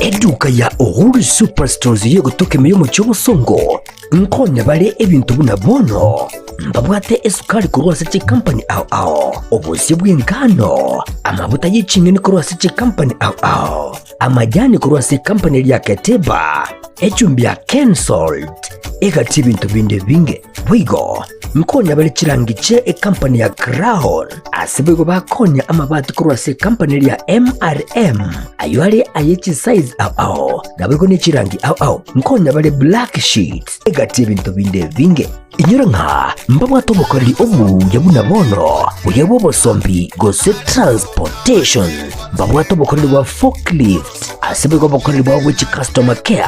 Eduka ya Uhuru Superstores y'egotoka ime y'omochie obosongo nkonya bare ebinto buna bono mbabwate esukari korwa ase chikampani ao ao, obosie bw'engano, amabuta ye ching'eni korwa ase chikampani ao ao, amajani korwa ase ekampani eria ya Keteba, echumbi ya Kensalt, egati ebinto binde ebinge. Boigo nkonya bare chirangi chie ekampani ya Crown, ase boigo bakonya amabati korwa ase ekampani eria ya MRM, ayio are aye chisize ao ao, naboigo ne chirangi ao ao. Nkonya bare black sheets, egati ebinto binde ebinge. Inyora ng'a mbabwate obokoreri obuya buna bono, buya bw'obosombi gose transportation. Mbabwate obokoreri bwa forklift, ase boigo obokoreri bwabo bwe chicustomer care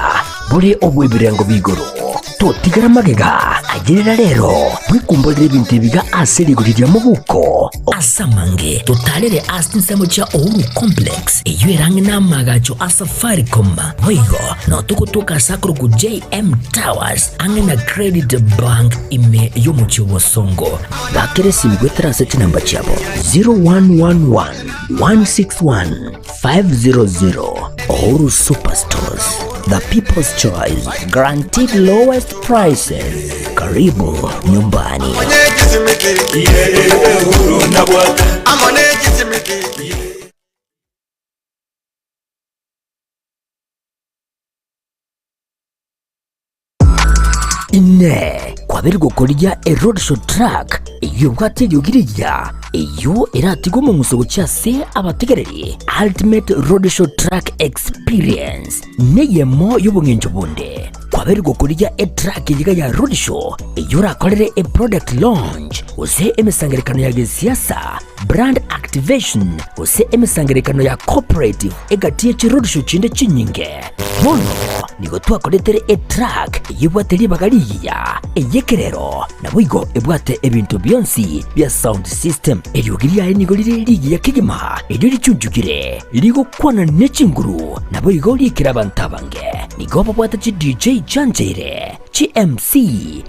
bore obw'ebirengo b'igoro. Totigara magega, ayerera rero, bwekumborere ebinto ebiga ase rigori ria mobuko. Ase amange totarere ase chinsemo chia Uhuru Complex, eyio ere ang'e n'amaagacho a Safaricom. Boigo nao togotoka ase akorokwa JM Towers ang'e na Credit Bank ime y'omochie o Bosongo. Bakera esimi goetera ase chinamba chiabo 0111 161 500 Uhuru Superstores, the people's choice, guaranteed lowest prices. Karibu nyumbani. Inee! Kwabeire gokorigia eroadshow truck eyio ebwate eriogi rigiya, eyio eratige omong'uso gochia ase abategereri? Ultimate Roadshow Truck Experience neyemo y'obong'encho bonde. Kwabeire gokorigia etruck eyiga ya roadshow eyio orakorere eproduct launch gose emesangererekano ya gesiasa, brand activation gose emesangererekano ya cooperative egati ye chiroadshow chinde chinyinge. Bono nigo twakoretere etruck eyio ebwate ribaga rigiya, ey'ekerero, naboigo ebwate ebinto bionsi bia sound system. Eriogi riaye nigo rire rigiya kegima, erio richunchukire, rigokwana ne chinguru, naboigo riikire abanto abange. Nigo babwate chi DJ chiancheire, chi MC,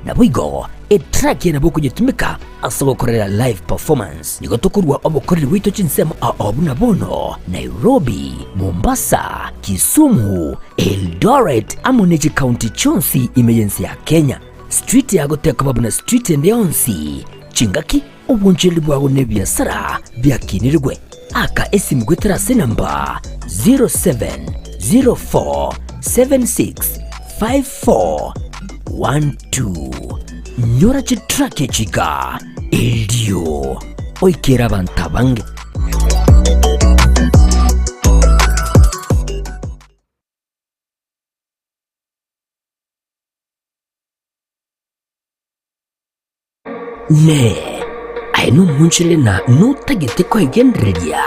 naboigo Etrack eye nabo okonyetumeka ase ogokorera live performance. Nigo tokorua obokoreri bwaito chinsemo ao buna bono, Nairobi, Mombasa, Kisumu, Eldoret amo ne chikaunti chionsi ime y'ense ya Kenya. Street yago tekoba buna street ende yonsi. Chingaki, obonchereri bwago na ebiasara biakinirigwe. Aka esimu goetera ase enamba 0704765412. Nyora chitrack echi iga erio oikere abanto abange. Inee! Aye nomonchorere na notagete kwegendereria,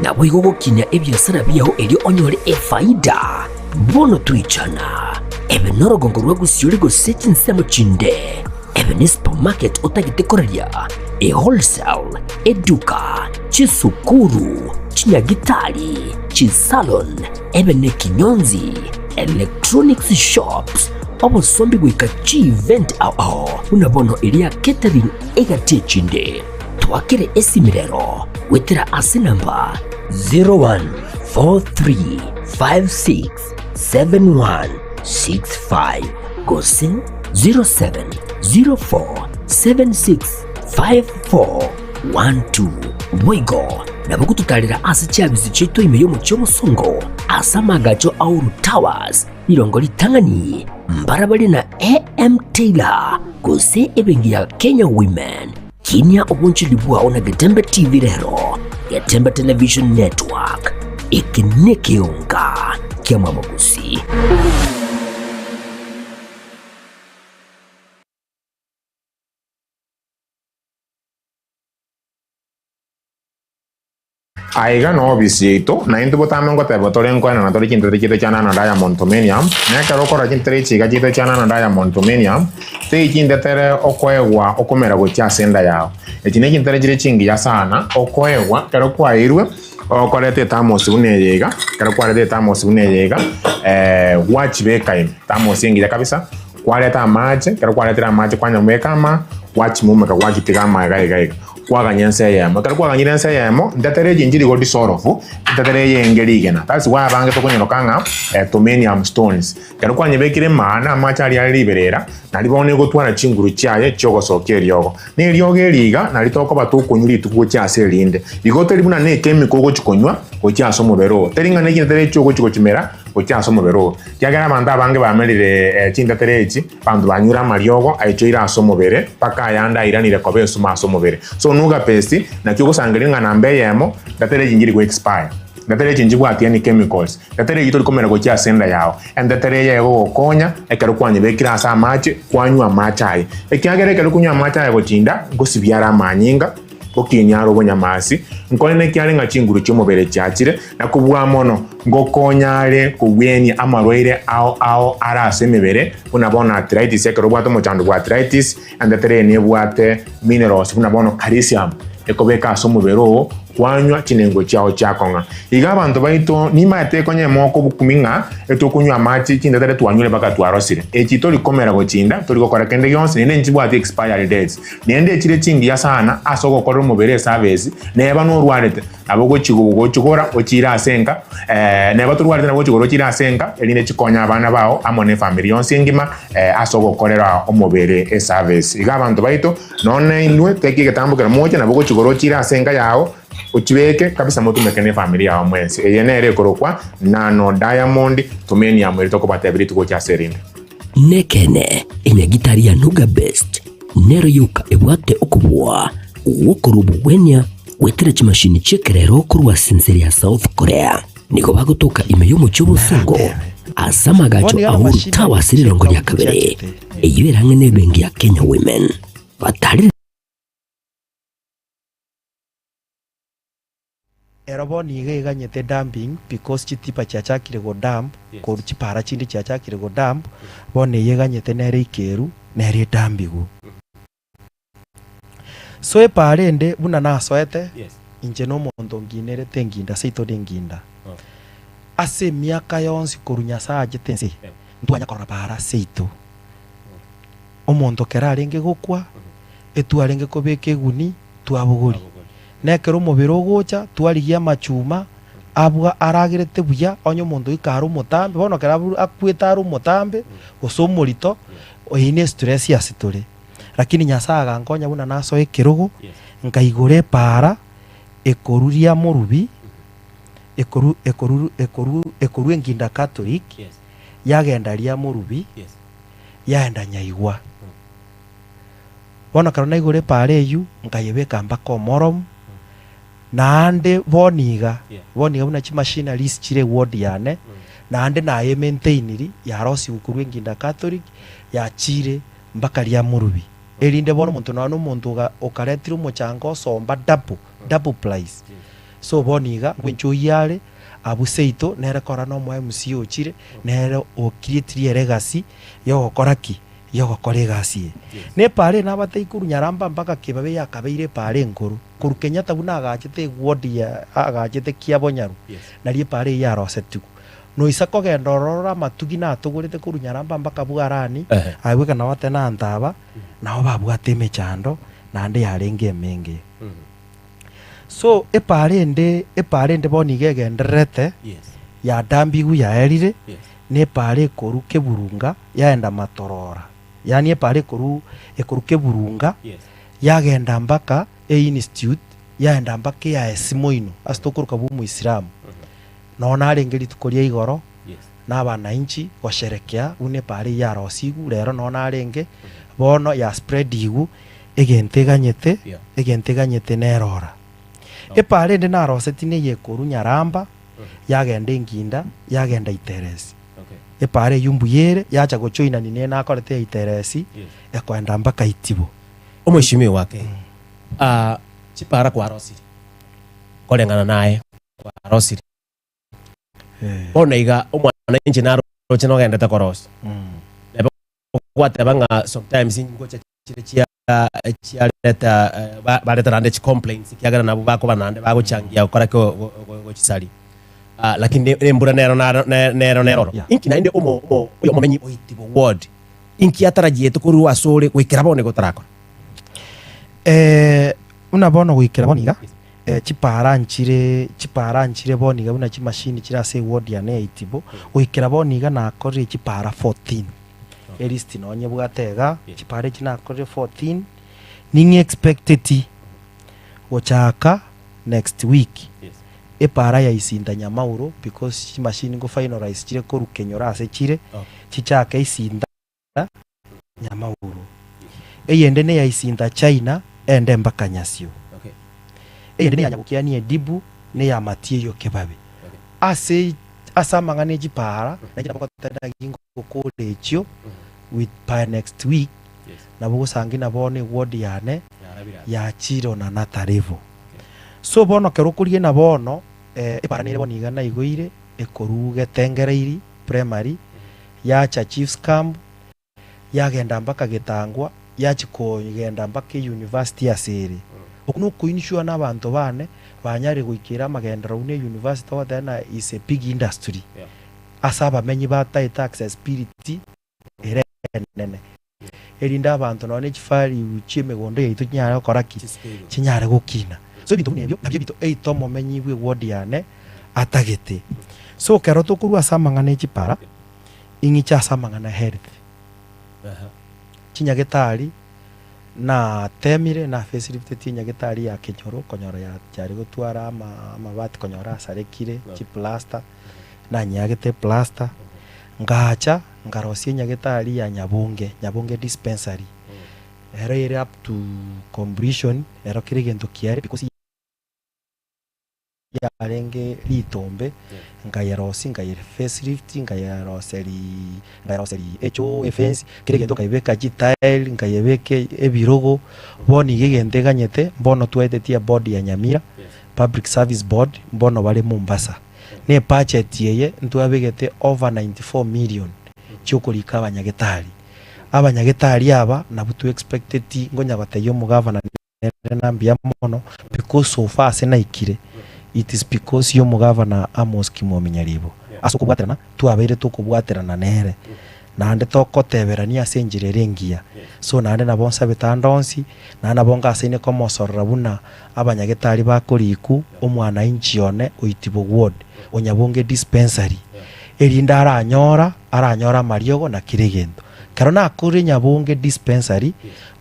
naboigo gokinia ebiasara biao erio onyore efaida? Bono toichana, ebe norogongo rwa gosiori gose chinsemo chinde, ebe ne supermarket otagete koraria, e-wholesale, eduka, chisukuru, chinyagitari, chisalon, ebe nekinyonzi, electronics shops, obosombi goika chievent ao ao buna bono eria catering egati echinde. Twakere esimi rero goetera ase namba 0143567165 gose 0704765412. Boigo nabo gototarera ase chiabisi chiaito ime y'omochie omosongo ase amagacho a Uhuru Towers, rirongo ritang'ani, mbarabare na AM Taylor gose ebenki ya Kenya Women. Kinia obonchori bwao na Getembe TV rero, Getembe Television Network, eke nekeonga kia Mwamogusi. Aiga nobisi yaito, na intwe botambe ngoteba tore nkoenana tore chintere chiaito chia Nano Diamond Tomenium, na ekero okorora chintere echi iga chiaito chia Nano Diamond Tomenium, tei chintetere okoegwa okomera gochia ase enda yao. Echi ne chintere chire chingiya sana, okoegwa ekero kwaeirwe, okoreta etamosi buna eye iga, ekero kwareta etamosi buna eye iga, gwachibeka ime, etamosi engiya kabisa, kwareta amache, ekero kwaretire amache kwanyabeka ama, gwachimumeka gwachitiga ama iga iga iga. Kwaganya ense eyemo. Ekero kwaganyire ense eyemo, ntetere echi nchiri go dissolve, ntetere eyenge rigena. That's why abange tokonyoroka ng'a eh, tomenium stones. Ekero kwanyebekire maa na amache aria are riberera, nari bono egotwara chinguru chiaye chiogosokia eriogo. Na eriogo eri iga nari tokoba tokonywa rituko gochia ase erinde. Igo teri buna ne echemical ogochi konywa gochia ase omobere oo. Teri ng'a ne chintetere echi ogochi gochimera gochia ase omobere oo. Ekiagera abanto abange bamerire chintetere echi, abanto banyure amariogo aichoire ase omobere, mpaka ayande airanire koba esumo ase omobere. So nuga paste, naki ogosangereria ng'a namba eyemo, ntetere echi nchiri go expire. Ntetere echi nchibwati any chemicals. Ntetere eyio tori komera gochia ase enda yao. Entetere eye egogokonya ekero kwanyebekire ase amache, kwanywa amache aye. Ekiagera ekero okonywa amache aye gochinda, ngosibia are amanyinga, ngokinia are obonyamasi, nkonye nekiare ng'a chinguru chi'omobere chiachire, na kobua mono, ngokonya are kogwenia amarwaire ao ao are ase emebere, buna bono arthritis, ekero obwate omochando bwa arthritis, entetere eye nebwate minerals buna bono calcium, ekobeka ase omobere oo, kwanywa chinengo chiao chiakong'a. Iga abanto baito nimaete konya emoko obokumi ng'a etokonywa amache chintetere twanywire mpaka twarosire. Echi tori komera gochinda, tori gokora kende gionsi naende nchibwati expiry dates. Naende echire chingiya sana ase ogokorera omobere eservice, neba norwarete nabo ogochigora ochiire ase enka, neba torwarete nabo ogochigora ochiire ase enka erinde chikonye abana bao amo ne efamiri yonsi engima ase ogokorera omobere eservice. Iga abanto baito Nonya inwe teki egetambo kera moche nabo ogochigora ochiire ase enka yao, ochibeke kabisa motumeke ne efamiri yao mwensi. Eye nere ekorokwa Nano Diamond Tumenium eri tokobatebia rituko gochia ase erinde. Nekeene, enyagitari ya Nuga Best nero yoka ebwate okobua gw'okorua obogwenia goetera chimashini chi'ekerero korwa ase ense ya South Korea. Nigo bagotoka ime y'omochie obosongo ase amagacho Bono iga a Uhuru namashini Towers rirongo ria chikaunti kabere, chiachete. eyio erang'e nebenki ya Kenya Women. Batarire. Ero bono iga eganyete dumping because chitipa chiachakire go dump korwa chipara chinde chiachakire go dump, bono eye eganyete nere ikeru nere edambigu. So epara ende buna nasoete, inche nomonto nginerete enginda seito nenginda. Ase emiaka yonsi korwa Nyasae achete ense, ntwanya korora para seito. Omonto kero arenge gokwa, etwarenge kobeka eguni twabogori. Na ekero omobere ogocha, twarigia amachuma abwa aragerete buya, onye omonto goika are omotambe, bono ekero aburu akwete are omotambe, gose omorito, eyio ne estress ase tore. Lakini Nyasae agankonya buna nasoa ekerogo, nkaigora epaara ekoruria morubi, ekoru ekoru ekoru ekorwa Enginda Catholic, yagenda ria morubi, yaenda Nyaigwa. Bono ekero naigora epaara eyio, nkayebeka mpaka omoromu, naende bono iga, bono iga buna chimachineries chire eward yane, naende naye emaintainiri, yarosiwu korwa Enginda Catholic, yachire mpaka riamorubi, erinde bono omonto nonya na omonto oga okaretire omochanga osomba double, double price. So bono iga, ngwenche oyio are, abwo seito, nere kora na omo MC ochire, nere o creatiri elegasi yogokora ki? Yogokora egasi eye. Na epaara eye nabatebie korwa Nyaramba mpaka Kibabe yakabeire epaara enkoro, korwa Kenyatta buna agachete eward ya agachete Kiabonyaru, nario epaara eyio yarosetigwe. Noisa kogenda ororo ore amatugi natogorete korwa Nyaramba mpaka Bwarani, aye bweka nabo atenanto aba, nabo babwate emechando, naende yarenge emenge. So, epaara ende, epaara ende bono iga egendererete, ya Dambigu yaerire, na epaara ekorwa Keburunga yaenda Matorora. Yaani epaara ekorwa ekorwa Keburunga, yagenda mpaka einstitute, yaenda mpaka eaesi moino, ase tokoroka bwa omoisilamu. Nonya narenge rituko ria igoro, na abanainchi gosherekea buna epaara eyio yarosigwe, rero nonya narenge, bono ya spreadigwe, egento eganyete, egento eganyete nerora. Epaara ende narosetie neye ekorwa Nyaramba, yagenda Enginda, yagenda Iteresi. Epaara eyio mbuya ere, yacha gochoinani neye nakorete ya Iteresi, ekoenda mpaka Itibo. Omweshimiwa wake, chipaara kwarosirie, koreng'ana naye. Kwarosirie. Bono iga omwana inche naroche nogendete korosia. Nabo gwateba ng'a sometimes ngocha chire chia chiareta eh, ba- bareta naende chicomplaints ekiagera nabo bakoba naende bagochangia gokora ki go- go- gochisari. Ah, lakini ne- nembura nero naro ne- nero neroro. Yeah. Inki naende omo omo oyo omomenyi oitibo ward inki atarajiete korwa asore goikera bono igo otarakora? Eh, Buna bono goikera bono iga, chipaara nchire, chipaara nchire bono iga buna chimashini chire ase eward yane ya Itibo, goikera bono iga nakorire chipaara 14, elist nonye nyebwate iga, chipaara echi nakorire 14, ning'i expecteti gochaka next week, epaara ya Isinta Nyamauro because chimashini ngo finalize chire korwa Kenyoro ase chire, chichake Isinta. Nyamauru, eyende neya Isinta China ende mpaka Nyasio, eyende neya Nyabokiani Edibu neya Matieyo Kebabe. Ase ase amang'ana e chipaara nainche nabo ngoteba naki ngokora echio with by next week nabo gosangi na bono eward yane yachire on another level. So bono ekero okorigia bono epaara nere bono iga naigoire ekorwa Getengereiri Primary yacha Chiefs Camp, yagenda mpaka Getangwa, yachia kogenda mpaka euniversity ase ere. Okwo nokoinsure na abanto bane banyare goikera amagenderero buna euniversity ogoteba ng'a is a big industry ase abamenyi bataete accessibility ere enene. Erinde abanto nonya ne chivalue chia emegondo yaito chinyare gokora ki? Chinyare gokina. So ebinto buna ebio nabio ebinto either omomenyi bwe eward yane atagete. So ekero tokorwa ase amang'ana e chipara, ing'iche ase amang'ana e health. Chinyagetari natemire na faciliteti enyagetari ya Kenyoro konyora ya yare gotwara ama amabati konyora asarekire, chiplaster, nanyeagete eplaster, ngacha nkarosia enyagetari ya Nyabonge, Nyabonge dispensary, ero ere up to completion, ero kera egento kiaye because yarenge ritombe, nkayerosia nkaye facelift, nkayeroseri nkayeroseri echoo efence, kera egento nkaebeka chitile, nkayebeka ebirogo, bono iga egento eganyete, mbono twaetetie eboard ya Nyamira, Public Service Board, mbono bare Mombasa. Na ebudget eye ntwabegete over 94 million chiokorika abanyagetari. Abanyagetari aba nabwo twe expecteti ngonya gotebia omogavana nere na mbuya mono because so far ase naikire it is because ya omogavana Amos Kimwomi Nyaribo. Ase okobwaterana twabeire tokobwaterana nere naende togoteberania ase enchera ere engiya. So naende nabo nsabete ande onsi, naende nabo ngasaine komosorora buna abanyagetari bakorikwa omwanainchi one oitibwe ward, onyabonge dispensary, erinde aranyora aranyore amariogo na kera egento. Ekero nakorire nyabonge dispensary,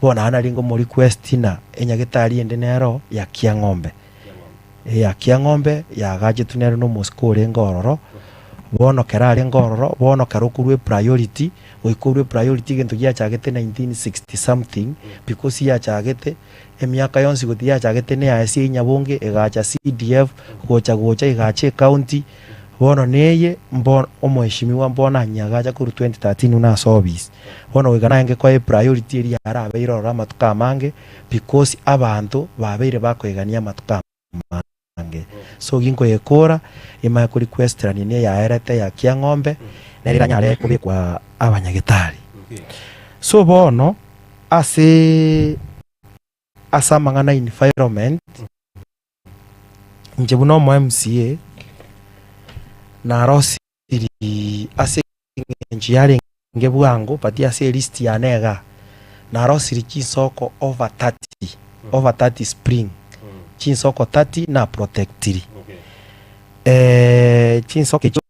bono naende nari nkomo request ng'a enyagetari ende nero ya Kiang'ombe, eya Kiang'ombe yagachetwe nere na omosike orenge ororo, bono ekero arenge ororo, bono ekero okorwa epriority, goika orwe epriority egento giachagete 1960 something, because yachagete emiaka yonsi goti yachagete na eaye ase enyabonge, egacha CDF, gocha gocha egacha ecounty, bono neye mbo omoheshimiwa mbono anyiagacha korwa 2013 buna ase office. Bono goika narenge koa epriority eria yarabeire ororo amatuko amange, because abanto babeire bakoegania amatuko amange. So ginkoyekora, imanye ko requesterania na eyaerete ya Kiang'ombe, nere eranyare kobekwa abanyagetari. So bono, ase ase amang'ana environment, inche buna omo MCA, narosiri ase eng'encho yarenge bwango but ase elist yane igaa, narosiri chinsoko over 30, over 30 spring, chinsoko 30 na protectiri. Chinsoko echio.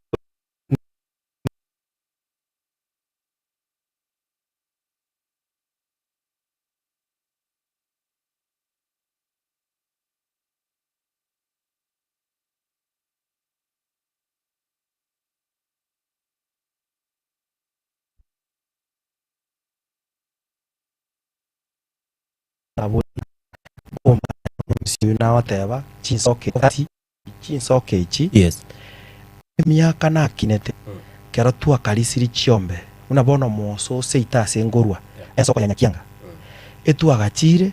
Nagoteba chinsoke echi Yes. emiaka nakinete kero twakarisiri chiombe buna bono omoso oseite ase ngorwa ensoko ya Nyakianga etwagachire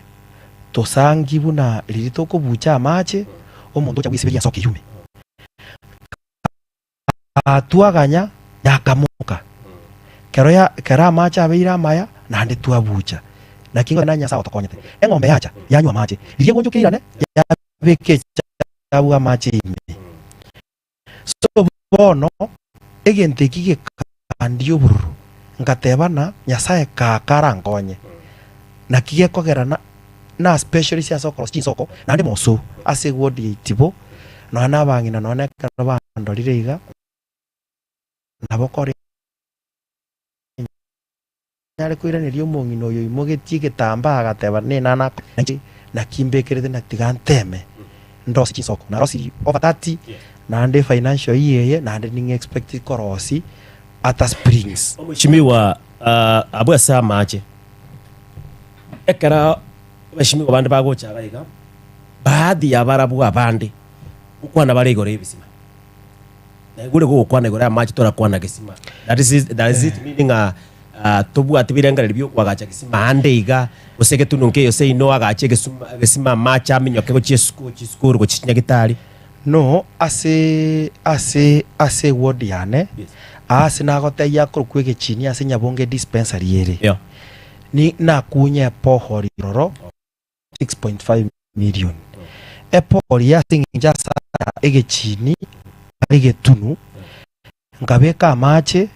tosangi buna riria tokobucha amache omonto ocha bwesiberia ensoko eywo ime Twaganya yakamoka, kero ya kero amache abeire amaya, naende twabucha. Naki ngoteba Nyasae otokonyete. Eng'ombe yacha, yanywa amache, riria egonchoka eirane, yabeka echabu amache ime. So bono, egento eki gekandia obororo, ngateba ng'a Nyasae kaka arankonye. Naki gekogera na. Na specialist ase okorosia chinsoko, naende moso ase eward ya Itibo, nonya na abang'ina nonya na ekero bandorire iga, nabo kore nyare koiraneria omong'ina oyo oimogetie egetambaa agateba nena nako inche naki mbekerete na tiga nteme ndosie chinsoko. Narosirie over 30 naende financial year eye naende ning'e expect korosia ata springs. Omweshimiwa abwo ase amache. Ekero abashimiwa bande bagocha iga iga, baadhi ya barabwo abande ngokwana bare igoro y'ebisima. Naigure gogokwana igoro y'amache torakwana gesima. That is does it mean ng'a tobwati birengererio bia okoagacha gesima ande iga, gose egetunu nkeiyo seino agache egesuma egesima amache aminyoke gochia esuku chisukuru gochia chinyagitari. No ase ase ase eward yane, Yes. aase nagotebia akorokwa egechini ase Nyabonge dispensary ere. Yeah. Ni nakunye epohori ororo 6.5 million. Epohori ase eng'encho ase aya egechini are egetunu, nkabeka amache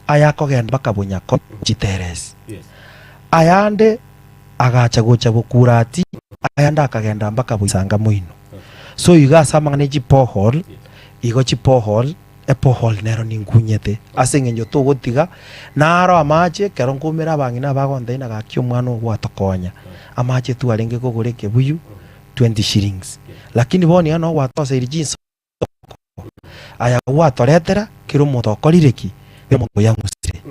ayakogenda mpaka Bonyakoni chiteresi. Ayande agacha gocha Bokurati, ayande akagenda mpaka Boisanga moino. So igo ase amang'ana e chipohole, igo chipohole Epohole nero ninkunyete, ase engencho togotiga naro amache, ekero nkoumera abang'ina abagontebia ng'a gaki omwana oo gwatokonya, amache twarenge kogora ekebuyu 20 shillings, lakini bono iga noo gwatoseirie chinsoko, aya gwatoretera kera omonto okorire ki? Kera omonto oyang'usire.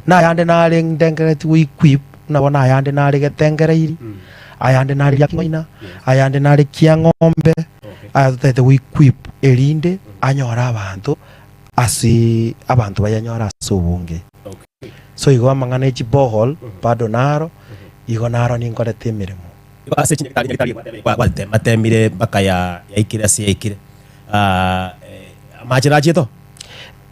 Na ayande nare ndengereti go equip, buna bono ayande nare getengereiri, ayande nare riaking'oina, ayande nare kiang'ombe, aya totagete go equip erinde anyore abanto ase abanto bayanyore ase obonge. So igo amang'ana e chiborehole bado naro, igo naro ninkorete emeremo. Igo ase chinyagitari nyagitari gwatematemire mpaka ya yaikire ase yaikire. Amache nachiete oo?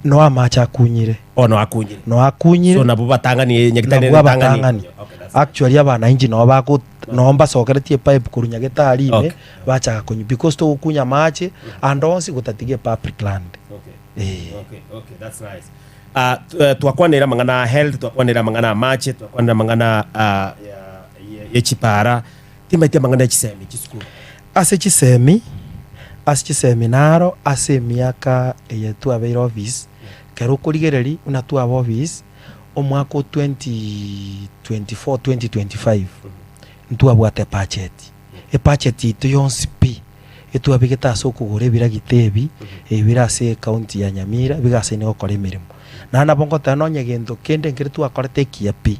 No amache akunyire. Oh no akunyire. No akunyire. So nabwo batang'ani nyagitari Nabwo abatang'ani. Okay, that's nice. Actually abanainchi nabo bako nabo mbasokeretie epipe korwa nyagetari ime Okay. bachaka konywa because togokunya amache ande onsi gotatiga epublic land. Okay. Eh. Okay, okay, that's nice. Ah, twakwanire amang'ana a health, twakwanire amang'ana a amache, twakwanire amang'ana ah, ya ye chipara, timbaeti amang'ana ya chisemi chisukuru. Ase chisemi, ase chisemi naro ase emiaka eye twabeire office, ekero okorigereria buna twaba office, omwaka o 2024, 2025, ntwabwate ebudget. Ebudget yaito yonsi pi, etwabegete ase okogora ebiragita ebi, ebi bire ase ecounty ya Nyamira, bigasaine gokora emeremo. Naende nabo ngoteba nonye gento kende nkere twakorete ekiya pi,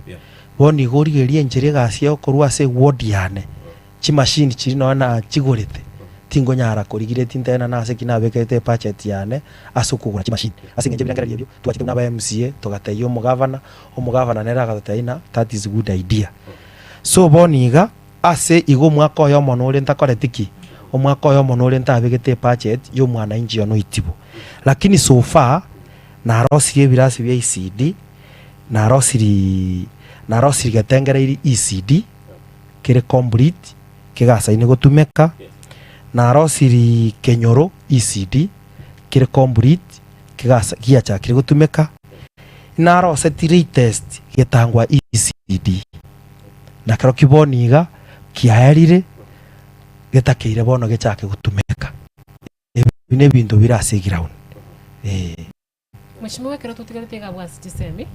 bono igo origererie enchera egasi egokorwa ase eward yane. Chimashini chiria nonya nachigorete, tinkonyara korigereria tintebe ng'a nase ki nabekerete ebudget yane ase okogora chimashini. Ase eng'encho ebirengererio ebio, twachete buna aba MCA, togatebia omogavana, omogavana nere agatotebia ng'a that is good idea. So bono iga, ase igo omwaka oyomo nore ntakoreti ki? Omwaka oyomo nore ntabegete ebudget ya omwananchi one oitibo. Lakini so far, narosirie ebirasi bia ECD, narosirie narosirie getengereiri ECD, kere complete, kegasaine gotumeka, narosirie kenyoro ECD, kere complete, kegasa giachakire gotumeka, naroseti latest getangwa ECD, na kerokio bono iga, kiaerire, getakeire bono gechake gotumeka. Ebi nebinto bire ase eground, eh. Mweshimiwa ekero totigarete iga abwo ase chisemi,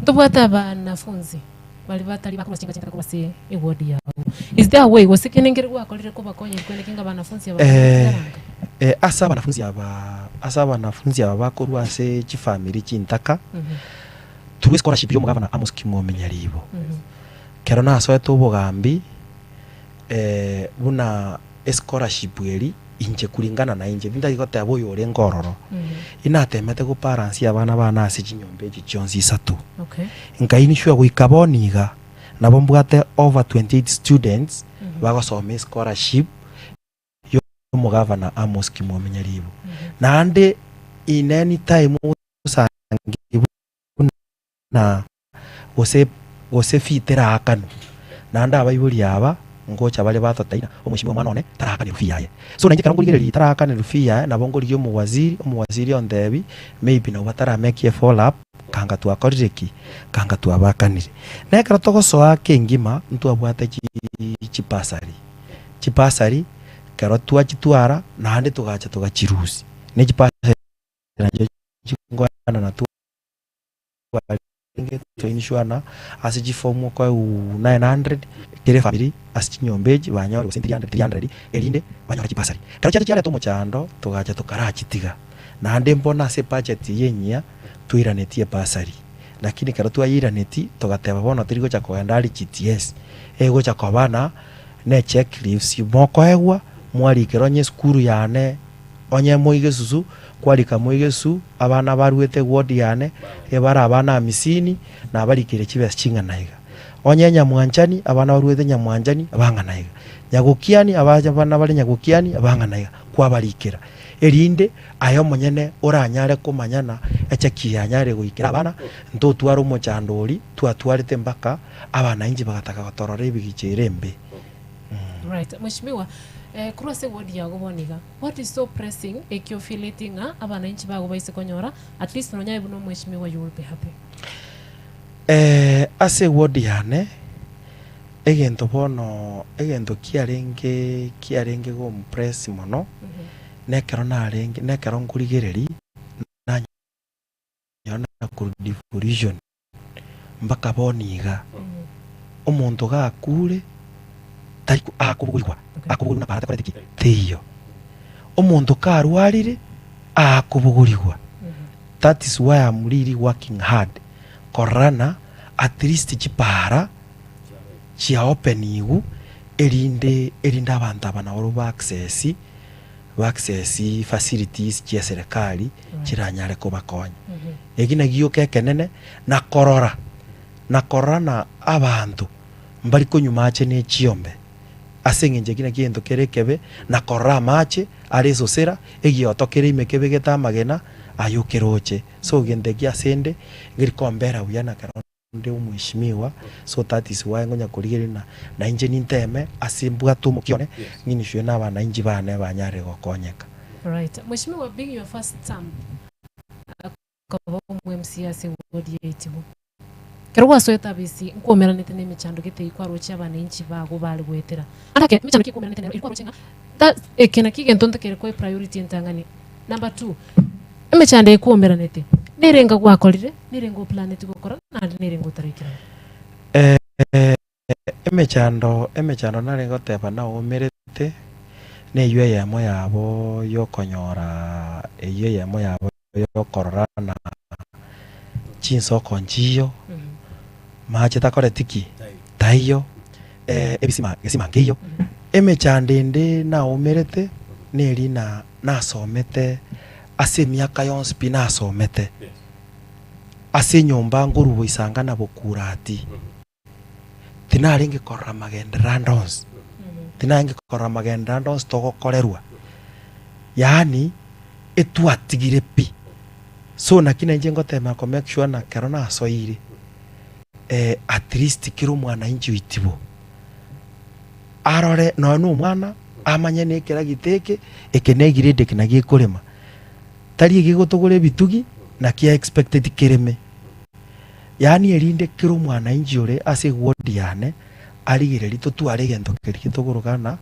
ntobwate abanafunzi baria batari bakorwa chinka chintaka korwa ase eward yabo. Is there a way gose kende nkere gwakorire kobakonya erio kweneki ng'a abanafunzi aba Eh, bagotigara nka? eh, ase abanafunzi aba ase abanafunzi aba bakorwa ase chifamiri chintaka, through escholarship ya omogavana Amos King'omi Nyaribo, kero nasoete obogambi buna escholarship eria inche kulingana na inche tintari goteba oyo orenge ororo, inatemete go balance abana bane ase chinyomba echi chionsi isato. Okay. Nkainishwa goika bono iga, nabo mbwate over 28 students bagosoma escholarship ya omogavana Amos Kimwami Nyaribo. Naende in any time osangi buna gose gose fee teraakanwe, naende abaibori aba ngocha bare batotebi ng'a omweshimiwa omwana one taraakanirwe fee yaye. So nainche ekero nkorigereria taraakanirwe fee yaye, nabo nkorigia omowaziri, omowaziri ontebi maybe nabo batarameki efollow up kanga twakorire ki? Kanga twabakanire. Na ekero togosoa kengima, ntwabwate chi. Chibasari. Chibasari ekero twachitwara naende togacha togachirusia, ne chibasari nachio chinkoenana twarenge toinsure ase chifomu okoegwa 900 kera efamiri ase chinyomba echi banyore gose 300 300 erinde banyore chibasari. Ekero chiacha chiareta omochando togacha tokarachitiga naende mbono ase ebudget eye enyia twairanetie ebasari. Lakini ekero twayeiraneti togateba bono tori gocha kogenda aria GTS, egocha koba na ne check leaves mokoegwa mwarikera onye esukuru yane onye moigesusu kwarika moigesusu abana baruete eward yane ebare abana amisini nabarikeire chibesa ching'ana iga. Onye nyamwanchani abana baruete nyamwanchani bang'ana iga, nyagokiani abache abana bare nyagokiani bang'ana iga, kwabarikera. Erinde aye omonyene oranyare komanyana echeki yanyare goikera abana, ntotware omochando oria twatwarete mpaka abanainchi bagataka gotorora ebigicha ere embe. Right. Mheshimiwa, eh, korwa ase eward yago bono iga, what is so pressing ekio ofeeleti ng'a abanainchi bago baise konyora, at least nonya aye buna omweshimiwa you will be happy? Eh, ase eward yane, egento bono egento kiarenge kiarenge gompress mono, nekero narenge nekero nkorigereria, nanyora korwa devolution mpaka bono iga, omonto gakure tari akobogorigwa, akobogorigwa na para takoreti ki? Teiyo. Omonto karwarire akobogorigwa, that is why am really working hard korora ng'a at least chipara chiaopenigwe erinde erinde abanto aba nabo ba access ba access facilities chia eserekari chiranyare kobakonya. Eki naki gioka ekenene na korora na korora na abanto mbari konywa mache ne chiombe ase eng'encho eki naki egento kere ekebe na korora amache are esosera egioto kere ime kebegete amagena aye okeroche. So gento eki ase ende nkeri kombera buya na kero Onde omweshimiwa, so that is why ngonya korigereria na nainche ninteme ase mbwate omokia one, ng'iniswe na abanainchi bane banyare gokonyeka. Right. Mweshimiwa being your first term koba omo MCA ase ward ya Itibo. Ekero gwasoete abisi nkwomeranete na emechando gete eyio kwaroche abanainchi bago bare goetera. Ande ake emechando ki ekwomeranete nero eri kwaroche ng'a that eke naki egento ntakere koe priority entang'ani. Number two, Emechando eye kwaumeranete, nerenga gwakorire, nerenga oplaneti gokora, naende nerenga otaraikerania. Emechando, emechando nare goteba naumerete, neywo eyemo yabo yokonyora eywo eyemo yabo yokorora na chinsoko nchiyo, mache takoreti ki? Taiyo, ebisima gesima nkeiyo. Emechando ende naumerete, neri na nasomete ase emiaka yonsi pi nasomete, ase enyomba nkorwa boisanga na bokurati, tinarenge korora magenderero ande onsi, tinarenge korora magenderero ande onsi togokorerwa, yaani etwatigire pi. So naki nainche ngotema ko make sure na kero nasoire at least kera omwananchi oitibo. Arore nonya na omwana, amanye na ekeragita eke, eke na egrade eke naki ekorema. Tari egegotogora ebitugi, naki a expected kereme. Yaani erinde kera omwananchi ore ase eward yane, arigererie totware egento keria getogoroka ng'a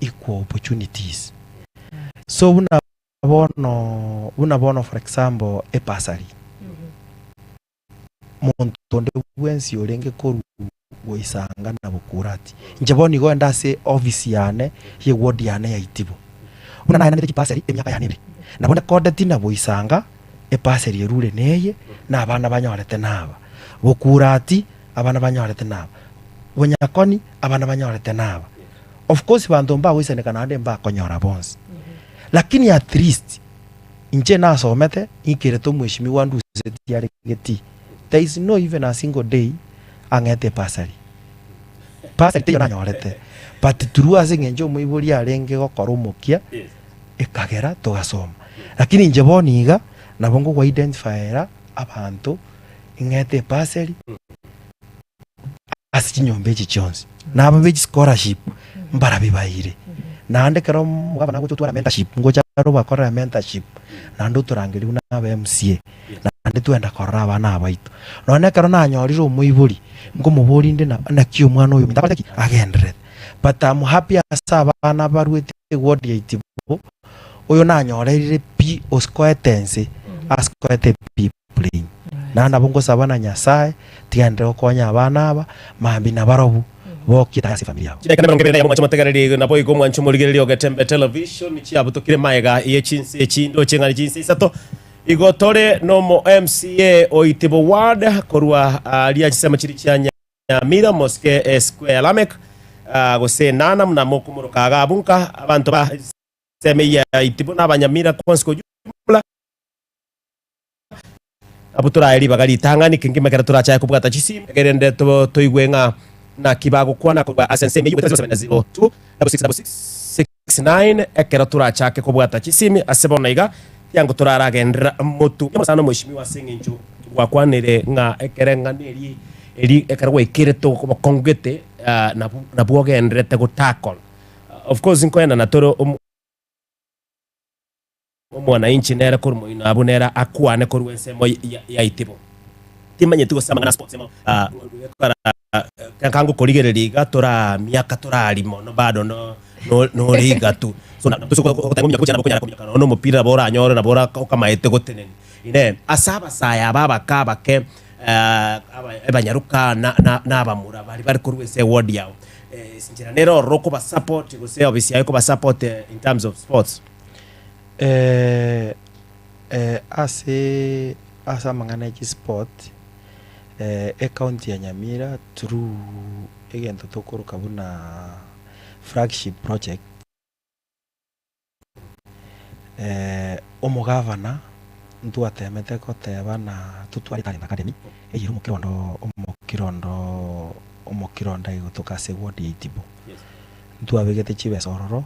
equal opportunities. So buna bono, buna bono for example, ebursary. Monto onde bwensi orenge korwa goisanga na bokurati. Inche bono nigo ende ase ofisi yane ye ward yane ya Itibo. Buna naenanete chibasari emiaka yane ebere. Nabo ndekodeti na boisanga ebasari erure neye na abana banyorete naba. Bokurati abana banyorete naba. Bonyakoni abana banyorete naba. Of course banto mbagoisaneka naende mbakonyora bonsi. Lakini at least Inche nasomete, ng'ikerete omweshimiwa nduseti are getii. There is no even a single day ang'ete ebasari. Basari teiyo nanyorete, but through ase eng'encho omoibori arenge gokora omokia, ekagera togasoma. Lakini inche bono iga, nabo nkogo identifyera abanto ing'ete ebasari ase chinyomba echi chionsi. Na aba be chischolarship mbarabi baire. Naende ekero omogabana agocha otwara mentorship, ngocha are obakorera mentorship, naende otorangeria buna aba MCA. Naende twenda korora abana aba baito. Nonya nekero nanyorire omoibori, nkomoboria inde na naki omwana oyo ominto akorete ki? Agendererete. But am happy ase abana baruete eward ya Itibo, oyo nanyorerire pi osikoete ense, asikoete pi brain. Naende nabo ngosaba na Nyasaye, tigenderere gokonya abana aba, mambia nabarobwo, bokie ase efamiri yabo. Chidaeka nemerongo ebere na eyemo mwanche motegereri naboigo mwanche omorigereria o Getembe Television chiabutokire maega ye chinse echi ndoche ng'a chinse isato Igo tore nomo MCA o Itibo Ward korwa aria chisemo chiria chia Nyamira Mosque Square Lameck gose Nana muna mokomoroka iga abwo nka abanto ba ensemo eyio ya Itibo na abanyamira bonsi kwa ujumla abwo torae ribaga ritang'ani kengima ekero torachae kobwata chisimu erinde toigwe ng'a naki bagokwana korwa ase ensemo eyio goetera 0702 6666 69 ekero torachake kobwata chisimi ase bono iga, tiango toraragenderera motu. Sana omweshimiwa ase eng'encho gwakwanire ng'a ekereng'ana eri eri ekero gwaikire bokong'u gete nabwo nabwo ogendererete go tackle. Of course nkoenana tore omo Omwananchi nere korwa moino abwo nere akwane korwa ensemo ya itibo. Timanyeti gose amang'ana a sports emo ekero ngokorigereria iga toraa miaka torari mono bado no nore iga tu. So nabo okonyara kominyoka nonya omopira nabo oranyore nabo okamaete gotenenia. Inee, ase abasae aba abake abake abanyaroka na abamura baria bare korwa ase eward yao, enchera nere ororo okobasupport gose ofisi yaye ekobasupport in terms of sports? Ase ase amang'ana ya chisport, ecounty ya Nyamira through egento tokoroka buna flagship project, omogavana ntwatemete koteba na totware talent academy eyere omokirondo omokirondo omokirondo egotoka ase eward ya Itibo. Ntwabegete chibesa ororo.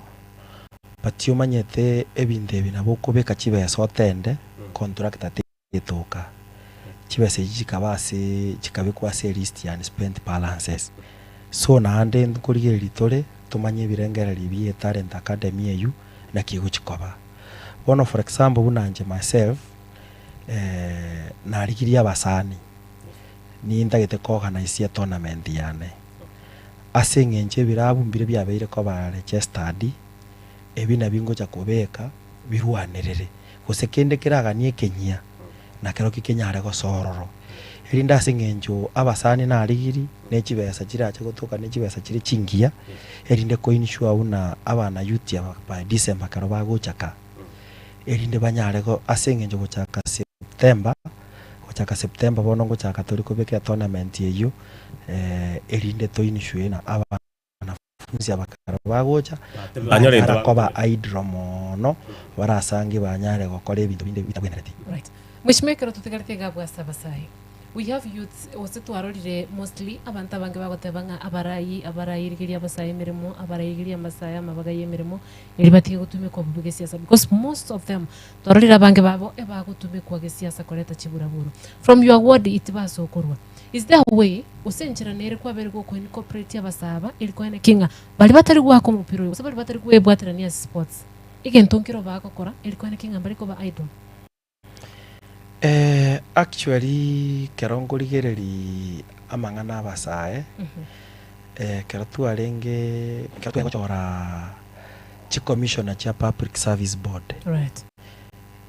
But omanyete ebinto ebi nabo okobeka chibesa otende contractor tetoka. Chibesa echi chikaba ase chikabekwa ase elist ya unspent balances. So naende nkorigereria tore tomanye ebirengererio bie etalent academy eywo naki egochi koba. Bono for example buna inche myself narigirie abasani nintagete ko organise etournament yane. Ase engencho ebirabu mbire biabeire koba registered, ebi nabio ngocha kobeka birwanerere, gose kende keraganie ekenyia, nakerokio kenyare gosoa ororo. Erinde ase engencho abasani narigiri, ne chibesa chirache gotoka ne chibesa chire chingiya, erinde ko ensure buna abana youth aba by December ekero bagochaka, erinde banyare go ase engencho gochaka September, gochaka September bono ngochaka tore kobeka etournament eyio. erinde toinishwe na abanafunsi aba ekero bagocha, mbanyara koba idle mono, barasange banyare gokora ebinto binde bitabwenereti. Right. Mweshimiwa ekero totigarete iga abwo ase abasae, we have youths gose twarorire mostly abanto abange bagoteba ng'a abarai abarai rigeria abasae emeremo, abarai rigeria amasae amabaga ya emeremo, eri batige gotumekwa bobe gesiasa because most of them twarorire abange babo ebagotumekwa gesiasa koreta chiburaburo. From your ward itibasokorwa. Is there a way, gose enchera nere kwabeire goko incorporate abasae aba eri koeneki ng'a baria batari goaka omopira oyo gose baria batari kwebwaterania ase sports, egento nkero bagokora eri koeneki ng'a mbari koba idle? Actually ekero nkorigereria amang'ana abasae, ekero twarenge ekero tware gochora chicommissioner chia public service board, Right.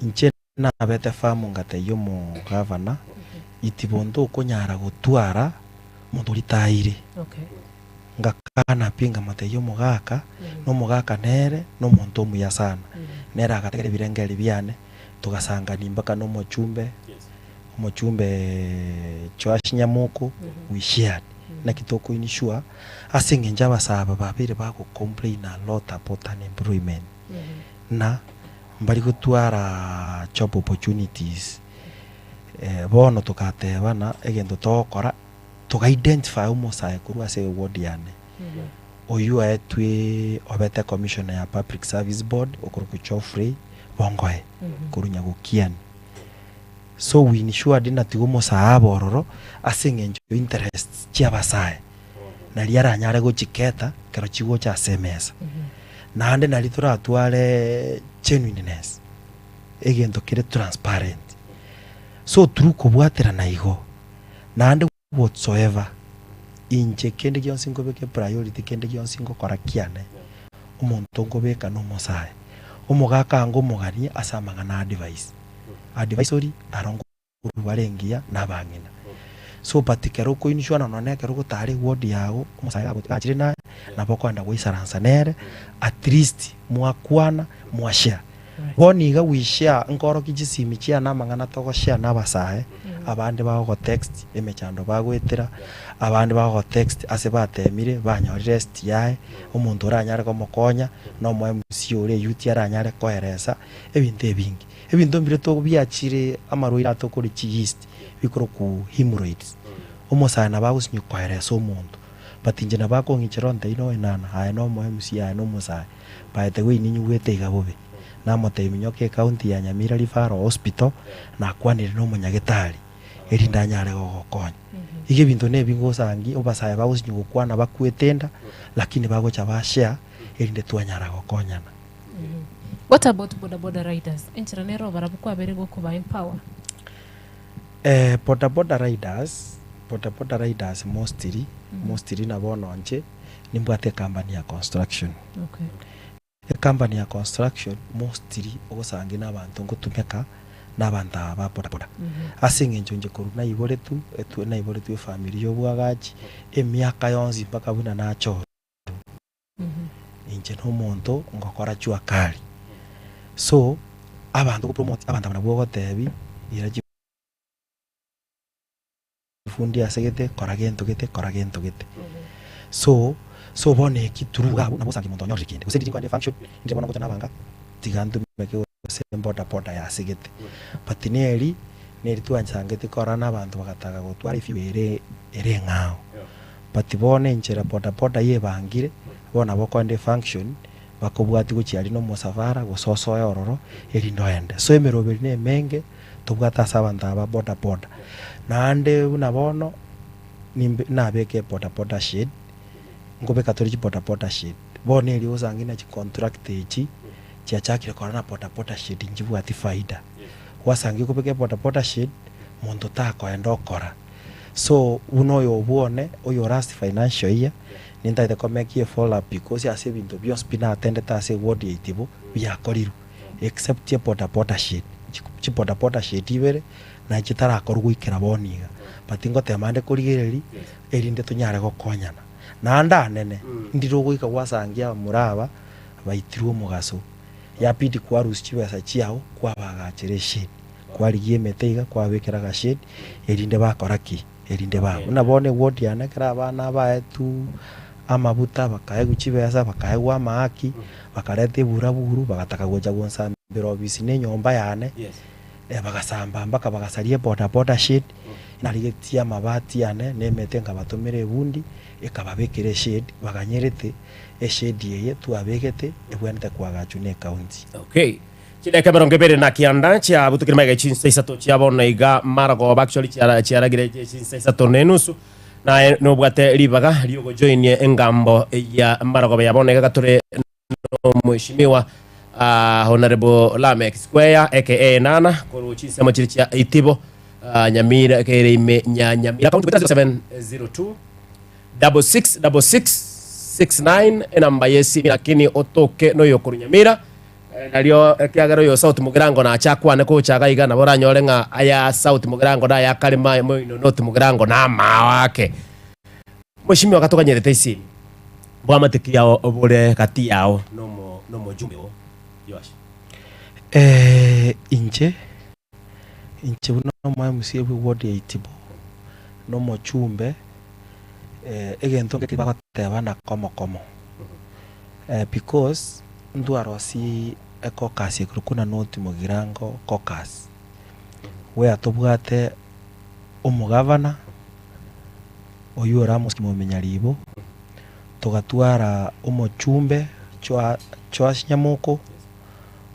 inche Nabete famu ngatebia omogavana, Itibo ntokonyara gotwara monto oritaire. Ngakana pi nkamotebia omogaka, na omogaka nere nomonto omuya sana. Nere agategera ebirengererio biane, togasangania mpaka na omochumbe, omochumbe Joash Nyamoko, we shared. Naki toko ensure ase eng'encho abasae aba babeire bago complain a lot about unemployment. Na mbari gotwara job opportunities, bono togatebana egento togokora, toga identify omosae korwa ase eward yane, oywo oetwe obete commissioner ya public service board okorokwa Geoffrey Bongoe korwa Nyagokiani. So we ensured ng'a tiga omosae abe ororo ase eng'encho interests chia abasae naria aranyare gochiketa ekero chigocha ase emesa. Naende naria toratware genuineness, egento kere transparent. So through kobwaterana igo, naende whatsoever, inche kende gionsi nkobeka epriority kende gionsi ngokora kiane, omonto nkobeka nomosae, omogaka ange omoganie ase amang'ana a advice, advisory aro nkorwa are engiya na abang'ina. So but ekero okoinishwana nonye ekero ogotara eward yago, omosae gachire naye, nabo okoenda goisaransa nere, at least mwakwana, mwashare. Bono iga we share nkorokia chisimi chiane amang'ana togoshare na abasae, abande bagogotext emechando bagoetera, abande bagogotext ase batemire banyorire STI, omonto oranyare komokonya, na omo MC ore eyouth aranyare koeresa, ebinto ebinge. Ebinto mbire to biachire amarwaire aya tokori chi yeast, bikorokwa hemorrhoids. Omosae nabo agosinywa koeresa omonto, but inche nabo akong'ichera ontebie noe nana, aye na omo MC aye na omosae. By the way ninyigwete iga bobe. Namotebia minyoka ecounty ya Nyamira Referral Hospital nakwanire na omonyagetari erinde anyare gogokonya. Iga ebinto nebi ngosangi obasae bagosinywa gokwana bakwete enda lakini bagocha ba share erinde twanyara gokonyana. What about boda boda riders? Enchera nero barabwo kwabeire gokoba empower? Boda boda riders, boda boda riders mostly, mostly na bono inche nimbwate ecompany ya construction. Okay. Ecompany ya construction mostly ogosangi na abanto ngotumeka na abanto aba ba boda boda. Ase eng'encho inche korwa naiboretwe, etwe naiboretwe efamiri ya obwagachi, emiaka yonsi mpaka buna nachorwa, inche na omonto ngokora jua kali. So, abanto ogopromote, abanto aba nabwo ogotebi, ira chifundi ase gete, kora gento gete, kora gento gete. So, so bono eki through iga abwo nabo osange omonto onyorire kende. Gose riria nkoenda efunction, ndire bono ngocha nabanga, tiga ntumeke gose boda boda yase gete. But neri, neri twansangeti korora na abanto bagataka gotwara efew ere ere eng'ao. But bono enchera boda boda yebangire, bono nabo okoenda efunction, bakobwatia gochia aria na omosafara gose osoe ororo erinde oende. So emeroberi na emenge. tobwate ase abanto aba boda boda. Naende buna bono, nimbe nabeke eboda boda shade, nkobeka tore chiboda boda shade. Bono erio osange ng'a chicontract echi, chiachakire korora na boda boda shade nchibwati faida. Gwasangi okobeka eboda boda shade, monto takoenda okora. So, buna oyo obwo one, oyo last financial year, nintagete komake efollow up because ase ebinto bionsi pi natendete ase eward ya Itibo, biakorirwe. Except eboda boda shade, chiboda boda shade ibere naye chitarakorwa goikera bono iga, but ngotema ande korigereria erinde tonyare gokonyana. Naende anene, ndire ogoika gwasangia abamura aba baitirwe omogaso, yabidi kwarusia chibesa chiago kwabagachera eshade, kwarigia emete iga kwababekera agashade erinde bakora ki? Erinde ba buna bono eward yane ekero abana abaetwe amabuta bakaegwa chibesa bakaegwa amahaki bakareta eburaburu bagataka gocha gonsambera ofisi na enyomba yane bagasamba mpaka bagasaria eboda boda shade narigetie amabati ane na emete nkabatomera ebundi ekababekera eshade baganyerete eshade eye twabegete ebwenerete koagachwa na ecounty. Okay. Chidaeka emerongo ebere na kianda chiabutukire magega chinsa isato chia bono iga marogoba actually chiara chiaragire chinsa isato na enusu naye nobwate ribaga riogojoinia engambo ya marogoba ya bono iga gatore nomweshimiwa uh, Honorable Lameck Square aka Nana korwa chinsemo chiri chia Itibo uh, Nyamira kere ime nya Nyamira county 0702 666669 enamba yesimi lakini otoke noyokorwa Nyamira Nario ekiagera oyo Sauti Mugirango nache akwane gocha iga iga, nabo oranyore ng'a aya Sauti Mugirango na aya kare ma moino North Mugirango na amao ake. Mweshimiwa gatoganyerete isimi, bwamate ki yao bore gati yao nomo nomojumbe oo Joash? Inche, inche buna omo MC bwe ward ya Itibo, na omochumbe, egento nkeri bagoteba na komo komo, because Ntwarosie ecaucus ekorokwa na North Mugirango caucus, where tobwate omogavana oywo ore Amos Kimomenya Ribo, togatwara omochumbe Joa Joash Nyamoko,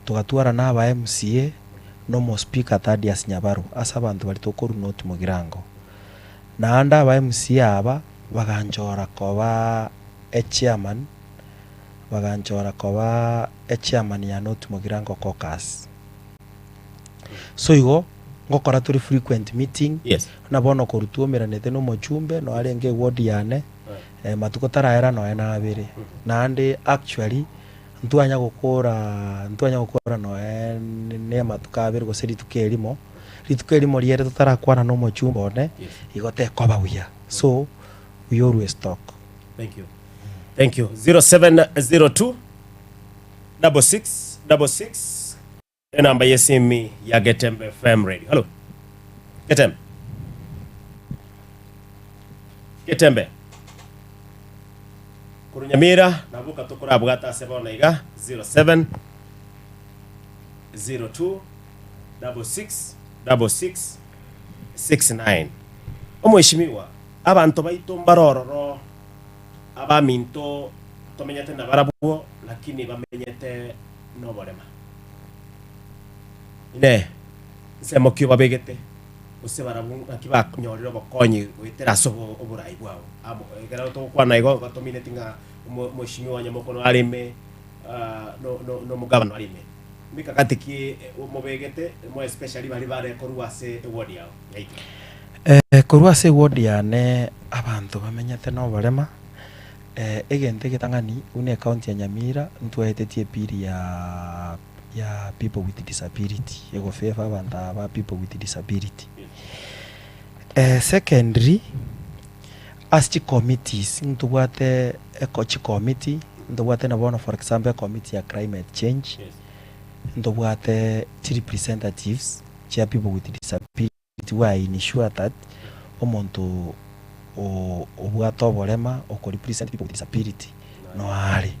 togatwara na aba MCA, na omospeaker Thaddeus Nyabaro, ase abanto baria tokorwa North Mugirango. Naende aba MCA aba baganchora koba echairman. Baganchora koba echairman ya North Mugirango Caucus. So igo, Ngokora tore frequent meeting, Yes. buna bono korwa twaumeranete na omochumbe, noe arenge eward yane, matuko taraera noe nabere. Naende actually, ntwanya gokora ntwanya gokora noe na amatuko abere gose rituko erimo, rituko erimo riere totarakwana na omochumbe one, igo tekoba buya. So, we always talk. Thank you. Thank you. 0702 66 66 enamba yesimi ya Getembe FM Radio. Hello. Getembe. Getembe. Korwa Nyamira naboka tokorabwata ase bono iga 07 02 66 66 69. Omweshimiwa, abanto baito mbare ororo abaminto tomenyete nabarabwo lakini bamenyete noborema. Inee! Nsemo ki obabegete, gose barabwo ng'aki banyorire obokonyi goetera ase oborai bwao? Amo, ekero togokwana igo batomineti ng'a omweshimiwa Nyamokono are ime, nomogabana are ime. Mikakati ki mobegete, more especially baria bare korwa ase eward yao yaito? Korwa ase eward yane abanto bamenyete noborema, Egento egetang'ani, buna ecounty ya Nyamira ntwaetetie ebill ya ya people with disability, ego favor abanto aba people with disability. Secondly, ase chicommittees ntobwate eko chicommittee, ntobwate na bono for example ecommittee ya climate change, ntobwate chirepresentatives chia people with disability. We ensure that omonto obwate oborema oko represent people with disability no are.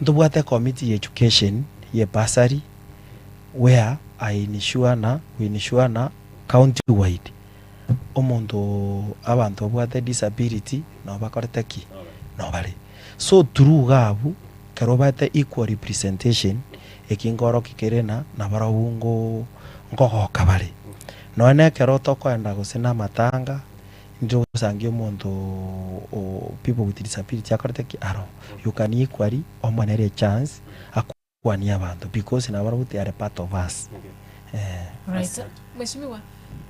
Ntobwate ecommittee ya education ye bursary where I ensure na we ensure na county wide omonto abanto babwate disability nabo bakorete ki? Nabo bare. So through iga abwo ekero obate equal representation eki nkorokia kere na nabarobwo ngo nkogoka bare. Nonya na ekero tokoenda gose na amatanga, intwe togosangia omonto o people with disability akorete ki? Aro. You can equally omoenere echance akwanie abanto because nabarobwo they are part of us. Eh. Right. Mheshimiwa,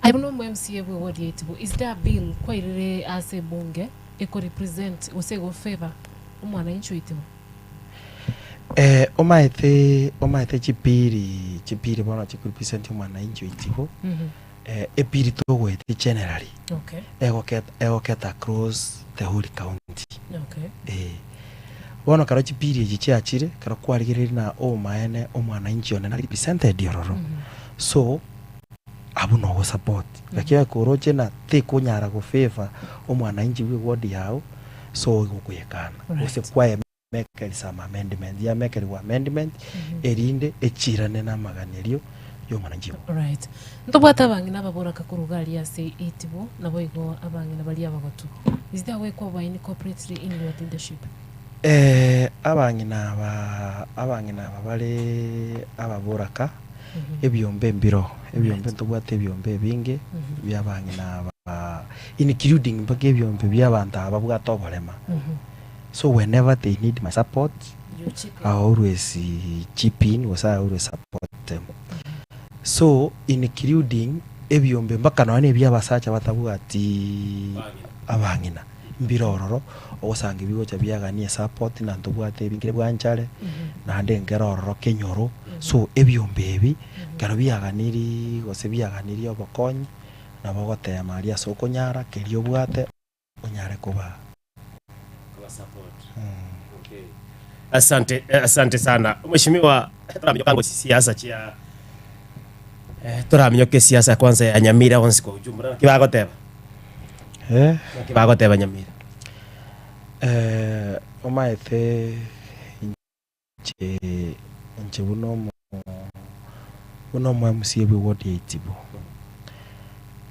aye buna omo MCA bwe ward yaito igo, is there a bill kwairire ase ebunge eko represent gose ego favor omwananchi oito igo? Omaete omaete chipiri chipiri bono chikorepresent omwananchi oito igo, epiri togoetia generally, Okay. egoketa egoketa across the whole county. Okay. Eh. Bono ekero chipiri echi chiachire, ekero kwarigereiri na obomaene omwananchi one nari represented ororo, so abwo nogosupport. Lakini ekero oroche na tekonyara go favour omwananchi bwe eward yao, so igo okoyekana. Gose Right. kwayemekeri some amendment, yamekerigwa amendment, erinde echirane na amaganerio ya omwananchi obo. Right. Ntobwate abang'ina ababoraka korwa iga aria ase Itibo, naboigo abang'ina baria abagotu. Is there a way koba incorporately in your leadership? Abang'ina aba abang'ina aba bare ababoraka, ebiombe mbiroo, ebiombe ntobwate ebiombe ebinge bia abang'ina aba including mpaka ebiombe bia abanto aba babwate oborema. So whenever they need my support, You chip in. I always chip in gose I always support them. So including ebiombe mpaka nonya na ebia abasacha batabwati abang'ina, mbire ororo, ogosanga ebigocha biagania esupport na ntobwate ebinge bwanchare, naende nkere ororo kenyoro, so ebiombe ebi, ekero biaganirie gose biaganirie obokonyi, nabo ogotema aria ase okonyara keria obwate onyare kobaa. Asante, eh, asante sana mheshimiwa. Toraminyoka ngo siasa chia eh, toraminyoka esiasa kwanza ya Nyamira onsi kwa ujumla naki bagoteba Eh, naki bagoteba Nyamira eh, omaete Inche inche buna omo buna omo MCA bwe ward ya Itibo,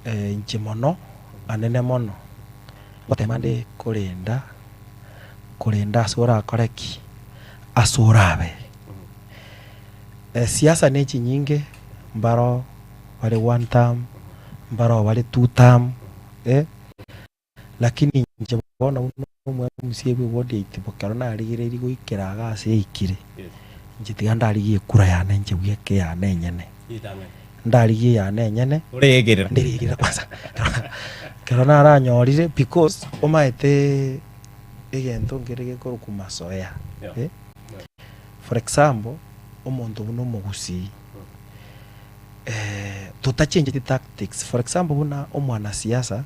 inche mono anene mono, ngotema nde korenda, korenda ase orakore ki? Ase orabe. Siasa ne chinyinge, mbaro bare one term, mbaro bare two term, Lakini inche bono buna omwamuse bw'ewodi ya Itibo, ekero narigereirie goikera iga ase yaikire, inche tiga ndarigie ekura yane inche bweka eyane enyene. Ndarigie eyane enyene, Oreegerera. nderegerera kwanza. Ekero naranyorire because omaete egento nkere gekorokwa mazoea Yeah. eh. For example, omonto buna omogusii totachencheti tactics, for example buna omwanasiasa,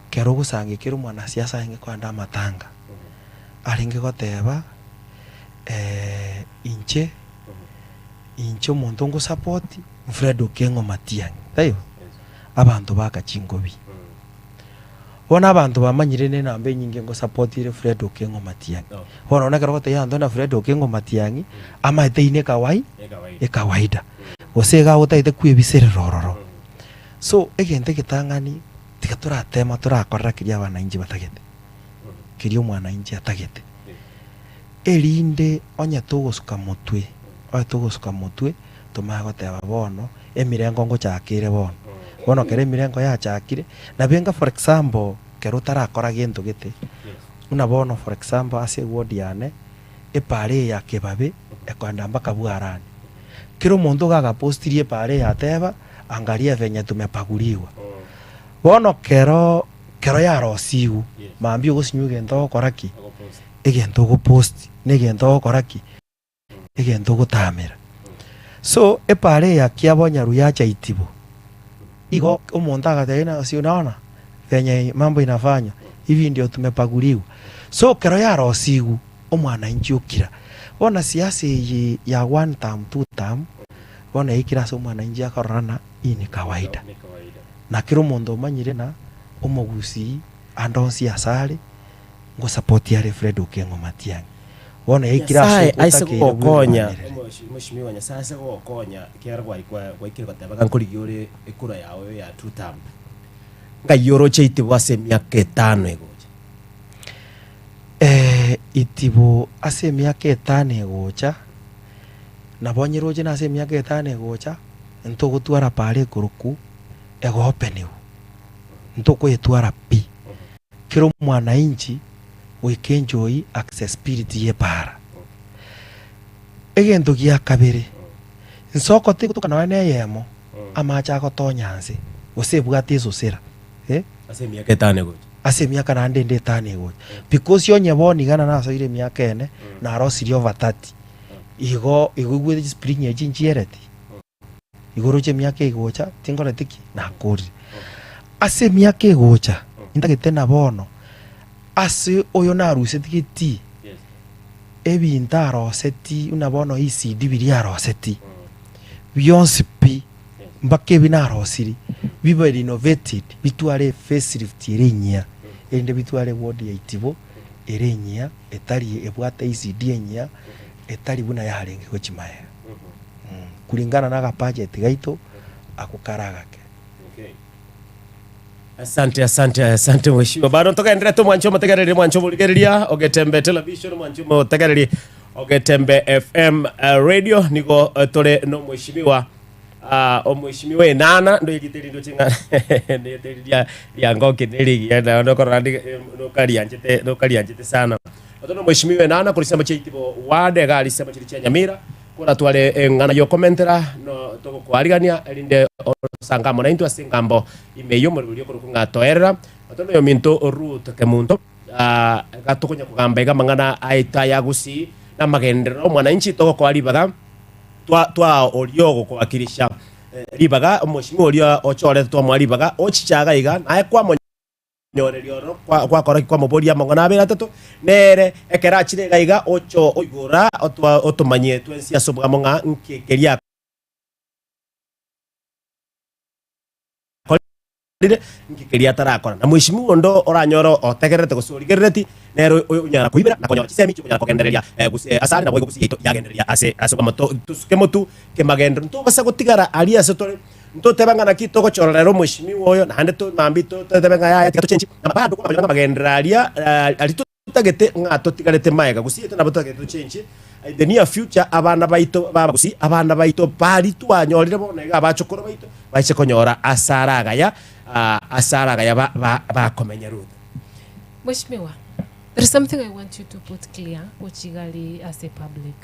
kero ogosanga ekero omwanasiasa arenge kogenda amatanga, arenge goteba inche, inche omonto ngosapoti Fred Okengo Matiang'i, taibo? Abanto baka chingobi. Bono abanto bamanyire ne enamba enyinge ngosapotire Fred Okengo Matiang'i. Bono nonye ekero ogotebia abanto buna Fred Okengo Matiang'i, amaete ine ekawai ekawaida. Gose iga otagete kwebiserera ororo. So, egento egetang'ani, tiga toratema torakorera keria abanainchi batagete, keria omwanainchi atagete. Erinde onye togosuka motwe, onye togosuka motwe, tomanye goteba bono, emirengo ngochaka ere bono. Bono ekero emirengo yachakire, nabo enga for example, ekero otarakora gento gete, buna bono for example ase eward yane, epaara eye ya kebabe, ekoenda mpaka bwarani. Kera omonto iga agapostirie epaara eye ateba, angalia venye tumepaguriwa. Bono kero kero yarosiwu, mambia ogosinywa egento ogokora ki? Egento ogopost, na egento ogokora ki? Egento ogotamera. So, epaara eye ya kiabonyaru yacha itibo, igo omonto agateba ng'a si unaona venye mambo inafanywa, hivi ndio tumepaguriwa. So, kero yarosiwu, omwananchi okira. Bono siasa eye ya one term, two term, bono yaikire ase omwananchi akorora ng'a hii ni kawaida. Na kera omonto omanyire ng'a omogusii ande onsi ase are, ngosapotia are Fred Okengo Matiang'i. Bono yaikire ase Nyasae aise otakeire gogokonya, bwerwanerere. Mweshimiwa, Nyasae aise gogokonya ekiagera gwaikire goteba ng'a nkorigia ore ekura yao ya two term, ng'ai oroche itibo ase emiaka etano egocha? Itibo ase emiaka etano egocha, nabo onyeroche nase emiaka etano egocha, ntogotwara paara ekorokwa egoopeniwa, ntokoyetwara pi. Kera omwananchi goika enjoy accessibility y'epaara. Egento gia kabere, nsoko tegotoka nonya na eyemo amache agotonya nse, gose ebwate esosera eh. Ase emiaka etano egocha. Ase emiaka naende ende etano egocha. Because onye bono iga nasoire emiaka ene, narosirie over 30, igo igo igwete chispring echi nchiereti. Igoro chi'emiaka egocha tinkoreti ki? Nakorire. Ase emiaka egocha intagete na bono ase oyo naruseti getii ebinto aroseti buna bono ECD biria aroseti bionsi pi mpaka ebi narosiri bibe renovated bitware efacelift ere enyia erinde bitware eward ya Itibo ere enyia etari ebwate ECD enyia etari buna yarenge gochia magega. Kulingana na agabudget gaito ako kare agake. Asante, asante, asante mheshimiwa. Bado togenderete omwancho omotegereri omwancho omorigereria ogetembe television omwancho omotegereri ogetembe FM eh, radio nigo eh, tore no mheshimiwa ah, omheshimiwa enana ndo erite rindo chinga ndete ria riangoki nerigiya na ndokorora ndi nokarianchete nokarianchete sana. Tore no mheshimiwa enana korisia amachiaitibo ward iga arisia amachiri chia Nyamira Koratware eng'ana y'okomentera, no togokoarigania, erinde osange amo naintwe ase engambo ime y'omorero oria okorokwa ng'a Toerera. Tore noyominto Ruth Kemunto, iga tokonya kogamba iga amang'ana aito aya gusii na amagenderero omwananchi togokoa ribaga twa twaa oria ogokowakilisha ribaga, omweshimiwa oria ochorete twamoa ribaga ochiche iga iga naye kwamonya. Nyoreria ororo gwakora ki kwamoboria amang'ana abere atato, nere ekero achire iga iga ocha oigora otomanyie twensi ase obwamo ng'a nki keria akorire, nki keria atarakora. Na mweshimiwa onde oranyore otegererete gose origerereti, nere onyara koibera na konyora chisemi chiokonyara kogendereria gose asare naboigo gose yaito yagendereria ase ase obwamo. Tosuke motu kemagenderero, ntobasa gotigara aria ase tore. Ntotebe ng'a naki togochora rero omweshimiwa oyo, naende mambia totebe ng'a yaya tiga tochenchie. Na bado kwamanya ng'a amagenderero aria aria totagete ng'a totigarete magega, gose intwe nabo totagete tochenchie in the near future abana baito ba gusii, abana baito baria twanyorire bono iga abachokoro baito bache konyora ase are agaya ase are agaya bakomenya Ruth. Mweshimiwa, there is something I want you to put clear gochia iga aria ase public.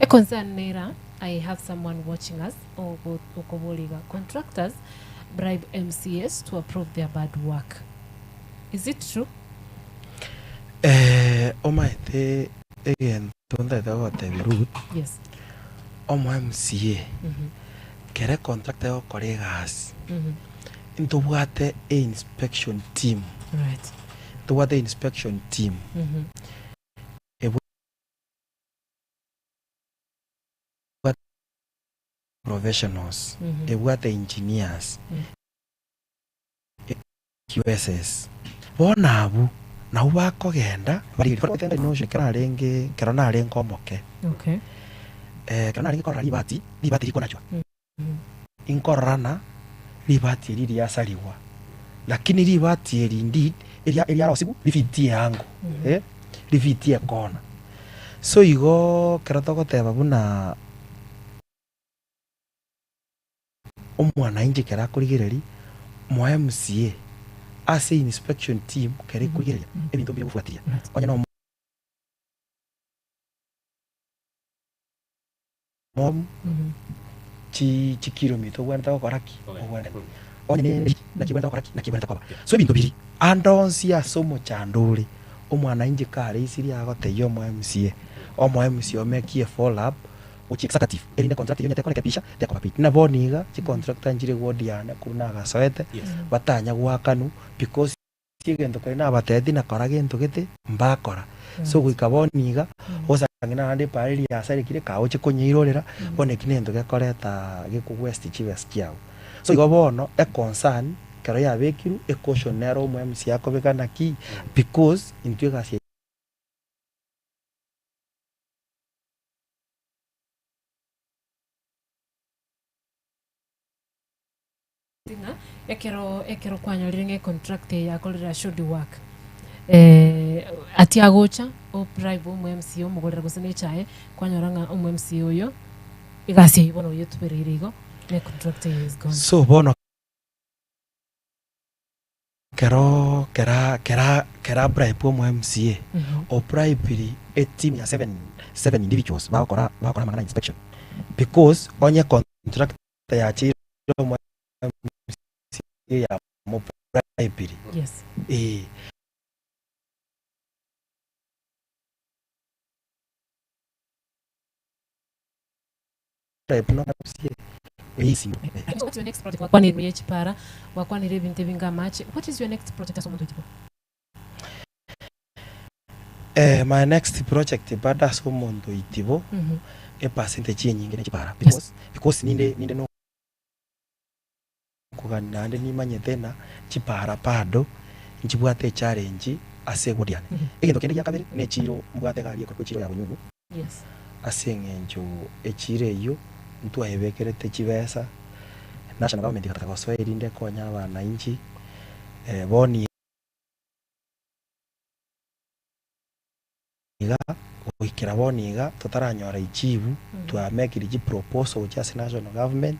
Econcern nera. I have someone watching us ogo okoboria iga contractors bribe MCAs to approve their bad work is it true? Eh, omaete egento ntagete gogotebia Ruth, Yes. omo MCA, kere contractor egokora egasi, ntobwate e inspection team, Right. ntobwate inspection team, ebwate professionals, ebwate engineers, QSs. Bono abwo nabwo bakogenda barigereria. Ekero narenge ekero narenge omoke, Okay. ekero narenge korora ribati, ribati rikonachwa, inkorora ng'a ribati eri riasarigwa, lakini ribati eri indeed eria eriarosigwa rifitie eango, eh, rifitie ekona. So igo ekero togoteba buna. Omwananchi ekero akorigereria moa MCA ase inspection team kere ekorigereria ebinto mbire gofuatiria onye no omomu chi chikilomita obwenerete gokora ki? Obwenerete onye ne naki obwenerete gokora ki? Naki obwenerete koba. So ebinto biria ande onsi ase omochando ore omwananchi kare isirie agotebia omo MCA, omo MCA omekie follow up. Gochia executive, erinde contract eyio onye tekorekebisha tekoba paid. Buna bono iga chicontractor nchire ward yane korwa nagasoete batanya goakanwa because egento keria nabatebetie nakora gento gete mbakora. So goika bono iga ogosangi naende epaara eria yasarekire kagochia konyeirorera bono eki negento gekoreta geko waste chibesa chiago. So igo bono econcern ekero yabekirwe ecaution nero omo MCA akobeka naki because intwe egasi. Ng'a ekero ekero kwanyorire ng'a econtract eye yakorire a shoddy work eh, ati agocha o bribe omo MCA omogorere gose na echae, kwanyora ng'a omo MCA oyo egasi eywo bono oyetubereire igo na econtract eye is gone. So bono Kero kera kera kera bribe omo MCA o bribiri e team ya seven seven individuals bagokora bagokora amang'ana inspection because onye contractor yacheire omo MCA yamo bribiri Yes. eeh. What's your next project? Gwakwanire ye chipara, gwakwanire ebinto ebinge amache. What is your next project ase omonto oitibo? Eh, my next project bado ase omonto oitibo, e percentage enyinge ne chipara because, because ninde ninde no okogania naende nimanyete ng'a chipara bado nchibwate echallenge ase eward yane. Egento kende gia kabere ne echiro mbwate egari ekorokwa echiro ya Bonyunyu. Ase eng'encho echiro eyio ntwayebekerete chibesa, national government egataka gosoa erinde ekonye abananchi, bono iga goikera bono iga totaranyora echibu, twamekire chiproposal gochia ase national government,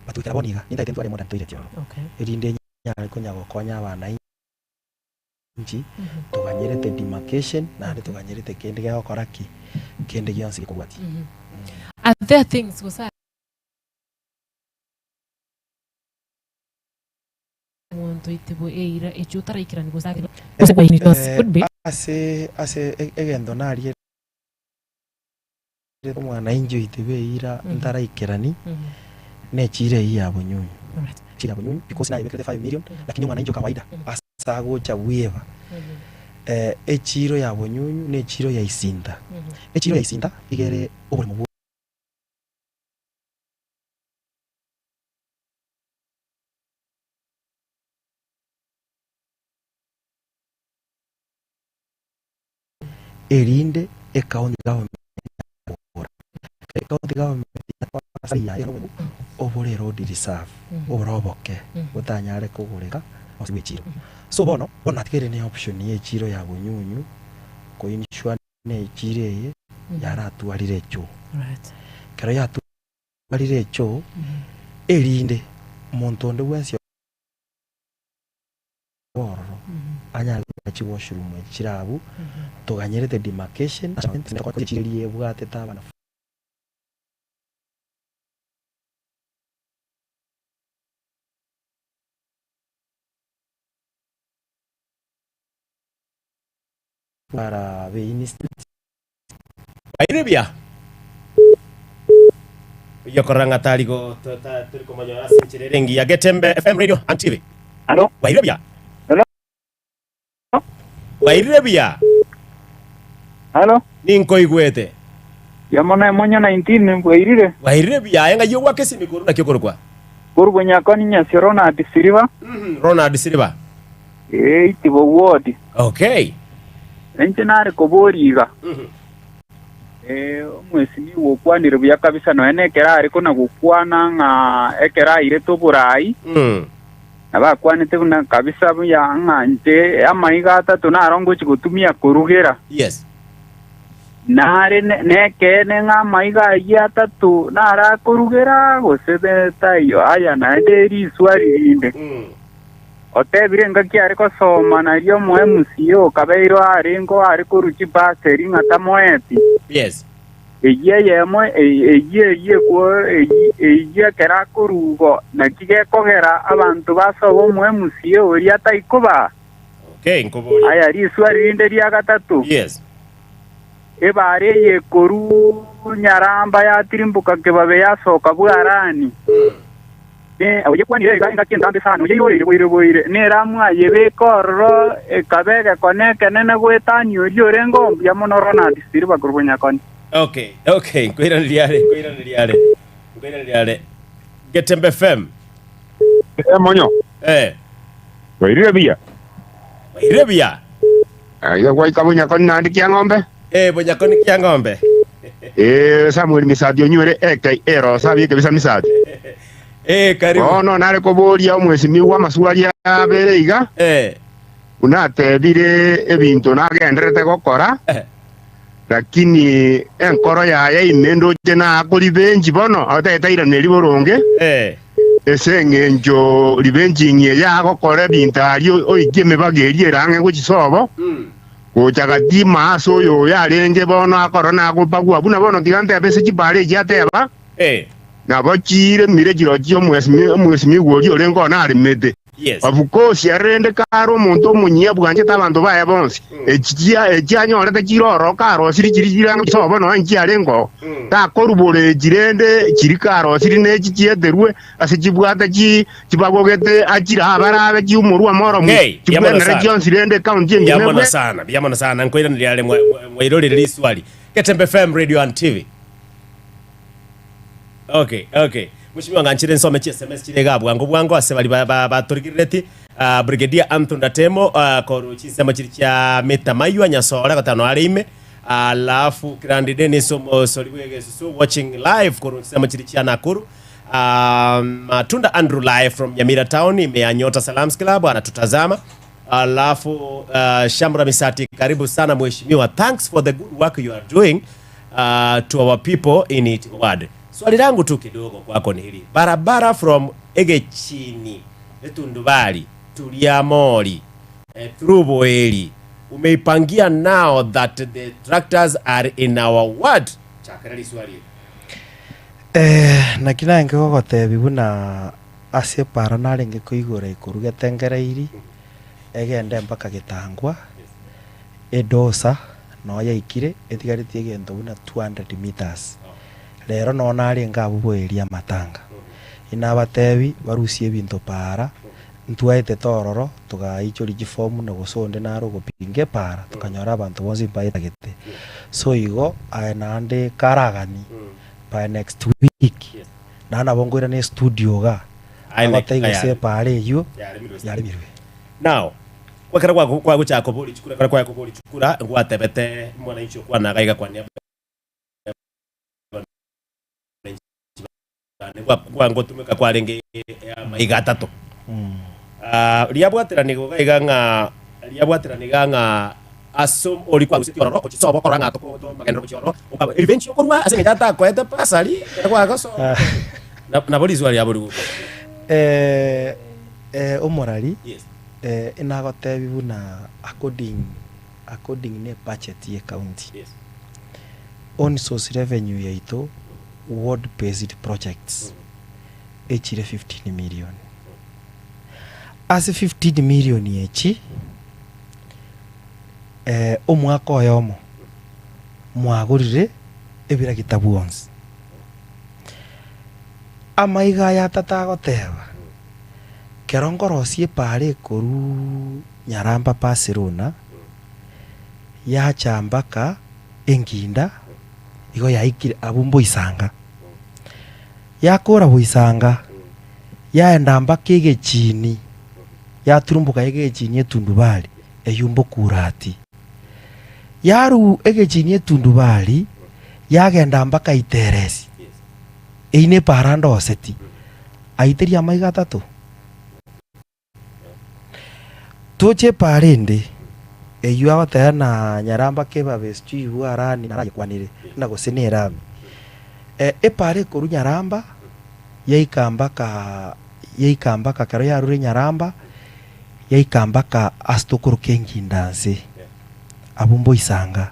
but goikera bono iga nintagete ntware modern toilet ororo, erinde enyare konya gokonya abananchi. Toganyerete demarcation naende toganyerete kende gegokora ki? Kende gionsi gekobwatia. Are there things gose omonto oitebwe eira echio otaraikerani gose gose kwaini gose could be. Ase ase egento nariete omwananchi oitebwe eira ntaraikerani nechiira eyio ya Bonyunyu. Echira ya Bonyunyu because nayebekerete 5 million lakini omwananchi o kawaida ase agocha bweba echiro ya Bonyunyu na echiro ya Isinta. Echiro ya Isinta iga ere oboremo bwo. Erinde ecounty government yakora. Ecounty government yakora obore road reserve, obore oboke botanyare kogoreka ase bw'echiro. So bono, bono natigaire ne option ya echiro ya Bonyunyu ko ensure ne echiro eye yaratwarire echoo. Ekero yatwarire echoo, erinde omonto onde bwensi. Ororo anyare kobeka chiwashroom echi chire abwo, toganyerete demarcation riebwatete abana. Twara be instant. Baire buya. Oyio okorora ng'a tari go to- ta- tori komonyora ase enchera ere engiya. Getembe FM Radio and TV. Hello? Baire buya. Hello? Bairire buya. Hello? Ninkoigwete. Yamono emonyo 19 bwairire. Bwairire buya. Aye ng'ai ogwaka esimi korwa naki okorokwa? Korwa Nyakoni Nyasio Ronald Siriba. Ronald Siriba. Ee, Itibo Ward. Okay. Inche nare koboria iga. Ee, omwesimi okwanire buya kabisa nonya nekero are kona gokwana ng'a ekero airete oborai. Nabo akwanete buna kabisa buya ng'a inche amaiga atato naro ngochia gotumia korugera. Yes. Nare nekeene ng'a amaiga ayio atato naro akorugera, gose taiyo. Aya naende riswari rinde. Otebire engaki are gosoma nario omoMCA okabeirwe arenge are korwa chibaseri ng'a tamoeti. Yes. Eyio eyemo, eyio eyio ekwo, eyio ekero akorugo, naki gekogera abanto basobe omoMCA oria ataikobaa? Okay, nkoborie. Aya riswari rinde ria gatato. Yes. Ebaare eye ekorwa Nyaramba yatirimboka kebabe yasoka Bwarani. Ne oyekwanire iga engaki entambe sana, oyeiroreire boire boire, neramu ayebeke ororo ekaba egekone ekenene goetania oria orenge omuya mono Ronald Siriba korwa Bonyakoni. Okay, okay, nkoiraneria are, nkoiraneria are, nkoiraneria are. Getembe FM. Emonyo. Eh. Bwairire buya. Bwairire buya. Aiga gwaika Bonyakoni naende Kiang'ombe. Eh, Bonyakoni Kiang'ombe. Eh, Samuel Misati onywere aka Rosa biekebisa Misati. Eh, karibu. Bono nare koboria omwesimigwa amaswali abere iga. Eh. Buna atebire ebinto nagenderete gokora. Eh. Lakini enkoro yaye ime ndoche nakoribenchi bono, otagete airaneri boronge. Eh. Ase engencho ribenchi ing'ie yagokora ebinto aria oikie emebago eria ere ang'e gochia sobo, gocha gati ime ase oyo oyo arenge bono akora nagopagwa buna bono tiga ntebe ase chibara echi ateba, Nabo chiremire chirochio omwesimigwa oria orenge oo naremete. Yes. Of course rende kare omonto omonyia bwanchete abanto baye bonsi, echi chia echi anyorete chire ororo karosiri chiri chire ang'e sobo nonya nchiarenge oo, takorubora echi rende chiri karosiri ne echi chieterwe ase chibwate chi chibagogete achire abarabe chiumorwe amoromu Okay, mbuya mono chibwenere sana. chionsi rende ekaunti Mbuya engima mono ebwe. sana, mbuya mono sana. Nkoiraneria are mwa- mwa- mwairorire riswali. Getembe FM Radio and TV. Okay, okay. Mheshimiwa ng'anchire nsome chi SMS chire iga bwango bwango ase bari ba- ba- batorigerereti. Ah, Brigadier Anthony Ratemo ah, koru chinsemo chiri chia Metamaywa Nyasore gotano are ime. Alafu Kirandi Dennis omosori bw'egesusu watching live koru chinsemo chiri chia Nakuru. Ah, Matunda Andrew live from Nyamira town ime ya Nyota Salams Club anatutazama. Alafu uh, Shamra Misati karibu sana mheshimiwa. Thanks for the good work you are doing uh, to our people in it ward. Swali langu tu kidogo kwako ni hili. Barabara from Egechini, Etundubali, Tuliamori, eh, through Boeli. Umeipangia now that the tractors are in our ward. Chakera liswali hili. Eh, naki narenge gogotebia buna ase epara narenge koigora ikoru getengereiri, egende mpaka getangwa, Edosa noo yaikire etigaretie egento buna 200 meters. Rero noo narenge abwo boeria amatanga. Inabatebi barusie ebinto paara, ntwaetete ororo togaichoria chifomu na gose onde nare ogopinga epaara tokanyora abanto bonsi mbaetagete. So igo aye naende karagani by next week naende nabo nkoirana estudio igaa Aye ne- agotebi gose aya. epaara eywo Yaremirwe. yaremirwe. Now, ekero gwa- gwagochaka koboria chikura, ekero kwaya koboria chikura, ngwatebete mwananchi okwana iga iga kwania abananchi bane, gwa- gwa- ngotumeka kwarenge amaiga atato. Ah, riabwateranigo iga iga ng'a riabwateranigo iga ng'a ase oria kwarusetie ororo gochia sobo okorora ng'a toko- to- magenderero gochia ororo, okaba revenge okorwa ase eng'encho atakoete bursary ekero gwagosoma. Na- Nabo riswali riabo rigoka. Eh, Eh, omorari, Yes. eh, inagotebi buna according, according ne budget ye county, Yes. own source revenue yaito ward based projects echire 15 million. Ase 15 million echi, Omwaka oyomo mwagorire ebiragita bwonsi. Amaiga aya tata agoteba, kero nkorosia epaara ekoruu Nyaramba Barcelona, yacha mpaka Enginda, igo yaikire abwo Mboisanga. Yakora Boisanga, yaenda mpaka Egechini, yaturumboka Egechini Etundubari, eyio Mbokurati. Yaruu Egechini Etundubari, yagenda mpaka Iteresi, eyio nepaara ndoseti, aiteria amaiga atato. Toche epaara ende, eyio agoteba na Nyaramba kebabe sijui bwarani narayekwanire na gose nerami. Epaara ekorwa Nyaramba yaika mpaka yaika mpaka ekero yarure Nyaramba yaika mpaka ase tokoroka Enginda nse, abwo Mboisanga.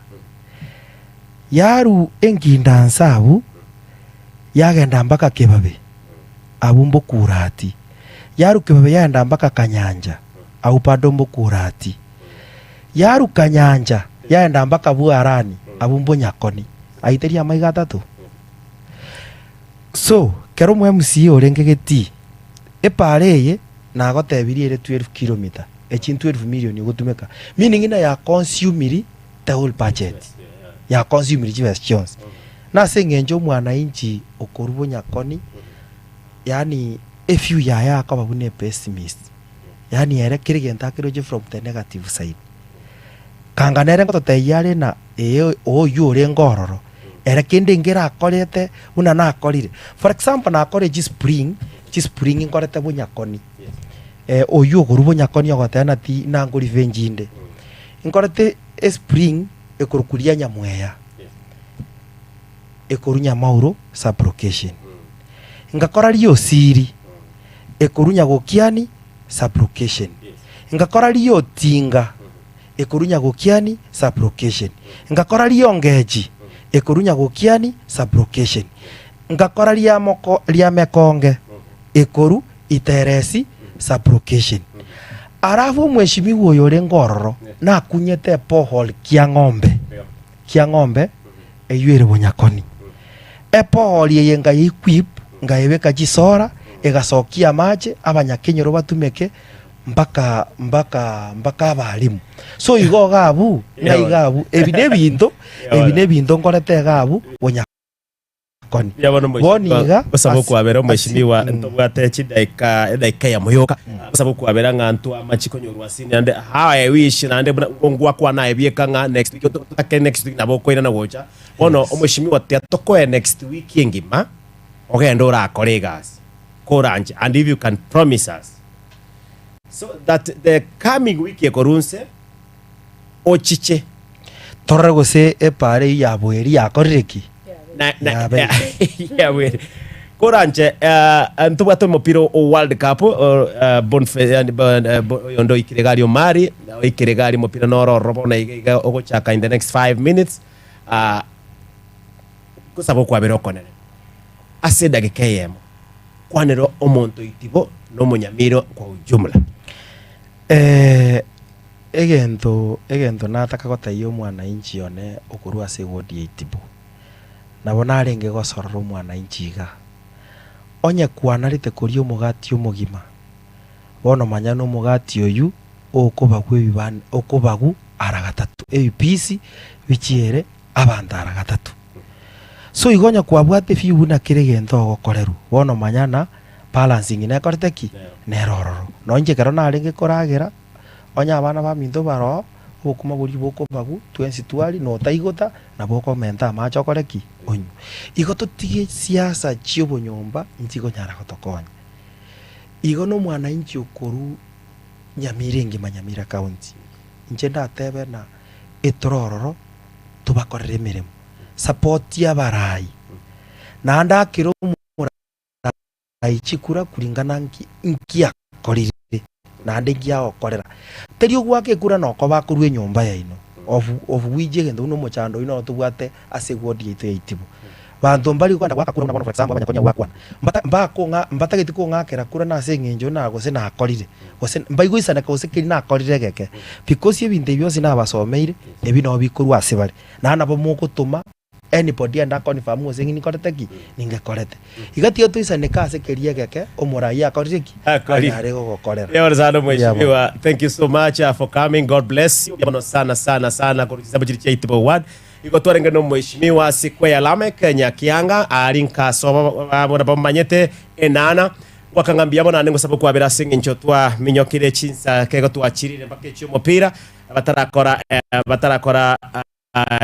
Yarwa Enginda nse abwo yagenda mpaka Kebabe abwo Mbokurati. Yaruka ebibe yaenda mpaka Kanyancha, agwo bado Mbokurati. Yaruka Kanyancha yaenda mpaka Bwarani, abwo Mbonyakoni. Aiteria amaiga atato. So, kero omo MCA orenge getii, epaara eye nagotebirie ere 12 kilometer, echi 12 million ogotumeka, meaning ng'a ya consumiri the whole budget, ya consumiri chibesa chionsi. Nase eng'encho omwananchi okorwa Bonyakoni, Yaani efew yaye akoba buna epessimist, yaani ere kera egento akeroche from the negative side. Kanga nere ngototebia are na ee oywo orenge ororo, ere kende nkere akorete buna nakorire. For example nakorire chispring, chispring nkorete bonyakoni, oywo okorwa bonyakoni ogoteba ng'a ti nango revenge inde. Nkorete espring ekorokwa ria nyamweya. Ekorwa Nyamauro sub-location. Ngakora Riosiri, ekorwa Nyagokiani sub-location. Ngakora Riotinga, ekorwa Nyagokiani sub-location. Ngakora Riongechi, ekorwa Nyagokiani sub-location. Ngakora Riamoko Riamekonge, ekorwa Iteresi sub-location. Alafu omweshimiwa oyo orenge ororo, nakunyete eborehole Kiang'ombe, Kiang'ombe, eyio ere bonyakoni. Epohori eye nkayeequip, nkayebeka chisora, egasokia amache, abanyakenyoro batumeke mpaka mpaka mpaka abalimu. So igo iga abwo, ng'a iga abwo, ebi nebinto, ebi nebinto nkorete iga abwo bonyakoni. Mbuya bono Bono mheshimiwa, iga gosaba ase okwabera ase omheshimiwa mm. ntobwate chidaika edaika eyemo yoka gosaba okwabera ng'a ntwamachi konyorwa ase naende how I wish naende buna ngwakwana aye bieka ng'a next week totake next week nabo okoirana gocha bono Yes. omheshimiwa tiga tokoe next week engima ogende orakore egasi koranche and if you can promise us so that the coming week ekorwa nse ochiche. Torore gose epaara eyio ya boeri yakorire ki? Na- na- Yabeire. yabeire. Koranche eh, ntobwate omopira o World Cup o, eh, Boniface yani, bo- eh, bo- oyondo oikire iga aria Omari oikire iga aria omopira noro ororo bono iga iga ogochaka in the next 5 minutes ah, gosaba okwabera okonene ase edagika eyemo kwanera omonto oitibo na omonyamiro kwa ujumla. Eh, Egento egento nataka gotebia omwanainchi one okorwa ase ewodi ya Itibo, nabo narenge gosorora omwanainchi iga, Onye kwanarete koria omogati omogima, bono manya nomogati oyio okobagwa ebibande okobagwa ara gatato, ebipisi bichiere abanto ara gatato. So igo onye kwabwate few buna kera egento ogokorerwa, bono manya na balancing nekorete ki? Nere ororo. Nonye inche ekero narenge koragera. Onye abana baminto baroo, obokima boria bokobagwa, twensi twaria, na otaigota, nabo okomenta amache okore ki? Onywe. Igo totige siasa chi'obonyomba nchikonyara gotokonya. Igo nomwananchi okorwa Nyamira engima Nyamira county, inche ndatebe na etore ororo tobakorere emeremo, support abarai, naende akere omorai. Chikura kuringana nki nki akorire, naende nki agokorera. Teri ogoaka ekura nokoba akorwa enyomba yaino, of of which egento buna omochando oyio noro tobwate ase eward yaito ya Itibo. Banto mbari kogenda goaka kura buna bono for example abanyakonya gwakwana, mbata mbakong'a mbatageti kong'akera kura nase eng'encho na gose nakorire, gose mbaigoisaneka gose keri nakorire egeke, because ebinto ebi bionsi nabasomeire, ebi nabo bikorwa ase bare. Naende nabo mogotoma anybody ende aconfirm gose ng'i nikorete ki, ningekorete. Iga tiga toisaneke ase keria egeke omorai akorire ki, Akorire. anyare gogokorera. Mbuya sana Mbuya mono. mheshimiwa. Thank you so much for coming. God bless you. Mbuya mono sana sana sana korwa chisambo chiria chia Itibo ward. Igo twarenge no mheshimiwa Sikwea Lameck Nyakianga ari nkasoba buna bamanyete enana gwakang'a mbuya mono naende ngosaba okwabera ase eng'encho twaminyokire chinsa kego twachirire mpaka echi'omopira batarakora batarakora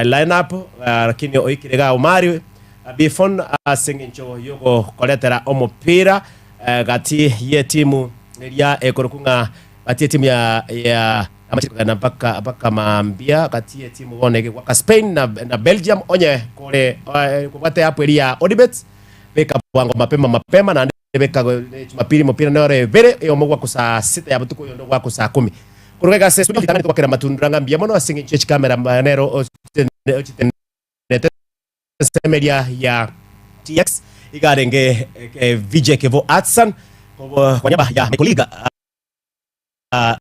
line up lakini oikire igaa Omari Bifon ase eng'encho yogokoretera omopira gati y'etimu eria ekorokwa ng'a gati y'etimu ya ya amachiko kogenda mpaka mpaka mambia gati y'etimu bono egegwaka Spain na, na Belgium onye kore eh, kobwate app eria ya Odibet beka bwango mapema mapema naende beka go- Jumapili mopira nore ebere eyomo gwaku saa sita ya botuko oyonde gwaku saa kumi koruga iga ase studio ritang'ani twakera matundura ng'a mbuya mono ase eng'encho ye chikamera ma- nero ochiten- ochitenete ensemo eria ya TX iga arenge eh, VJ Kevo Atsan kobo kwanyaba ya my colleague ah,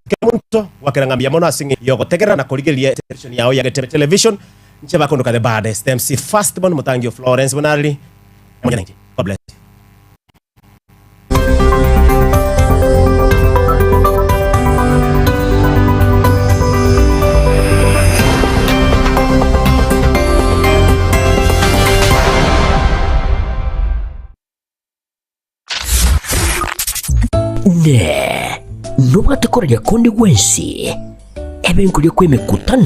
Kemunto gwakera ng'a mbuya mono ase eng'encho y'ogotegerera na korigereria television yao ya Getebe Television. Inche bakondoka The Baddest MC Firstborn Mutangi o Florence Bonareri Monyene. God bless you. Inee! Nobwate koraria konde gwensi, ebe nkoria kw'emekutano?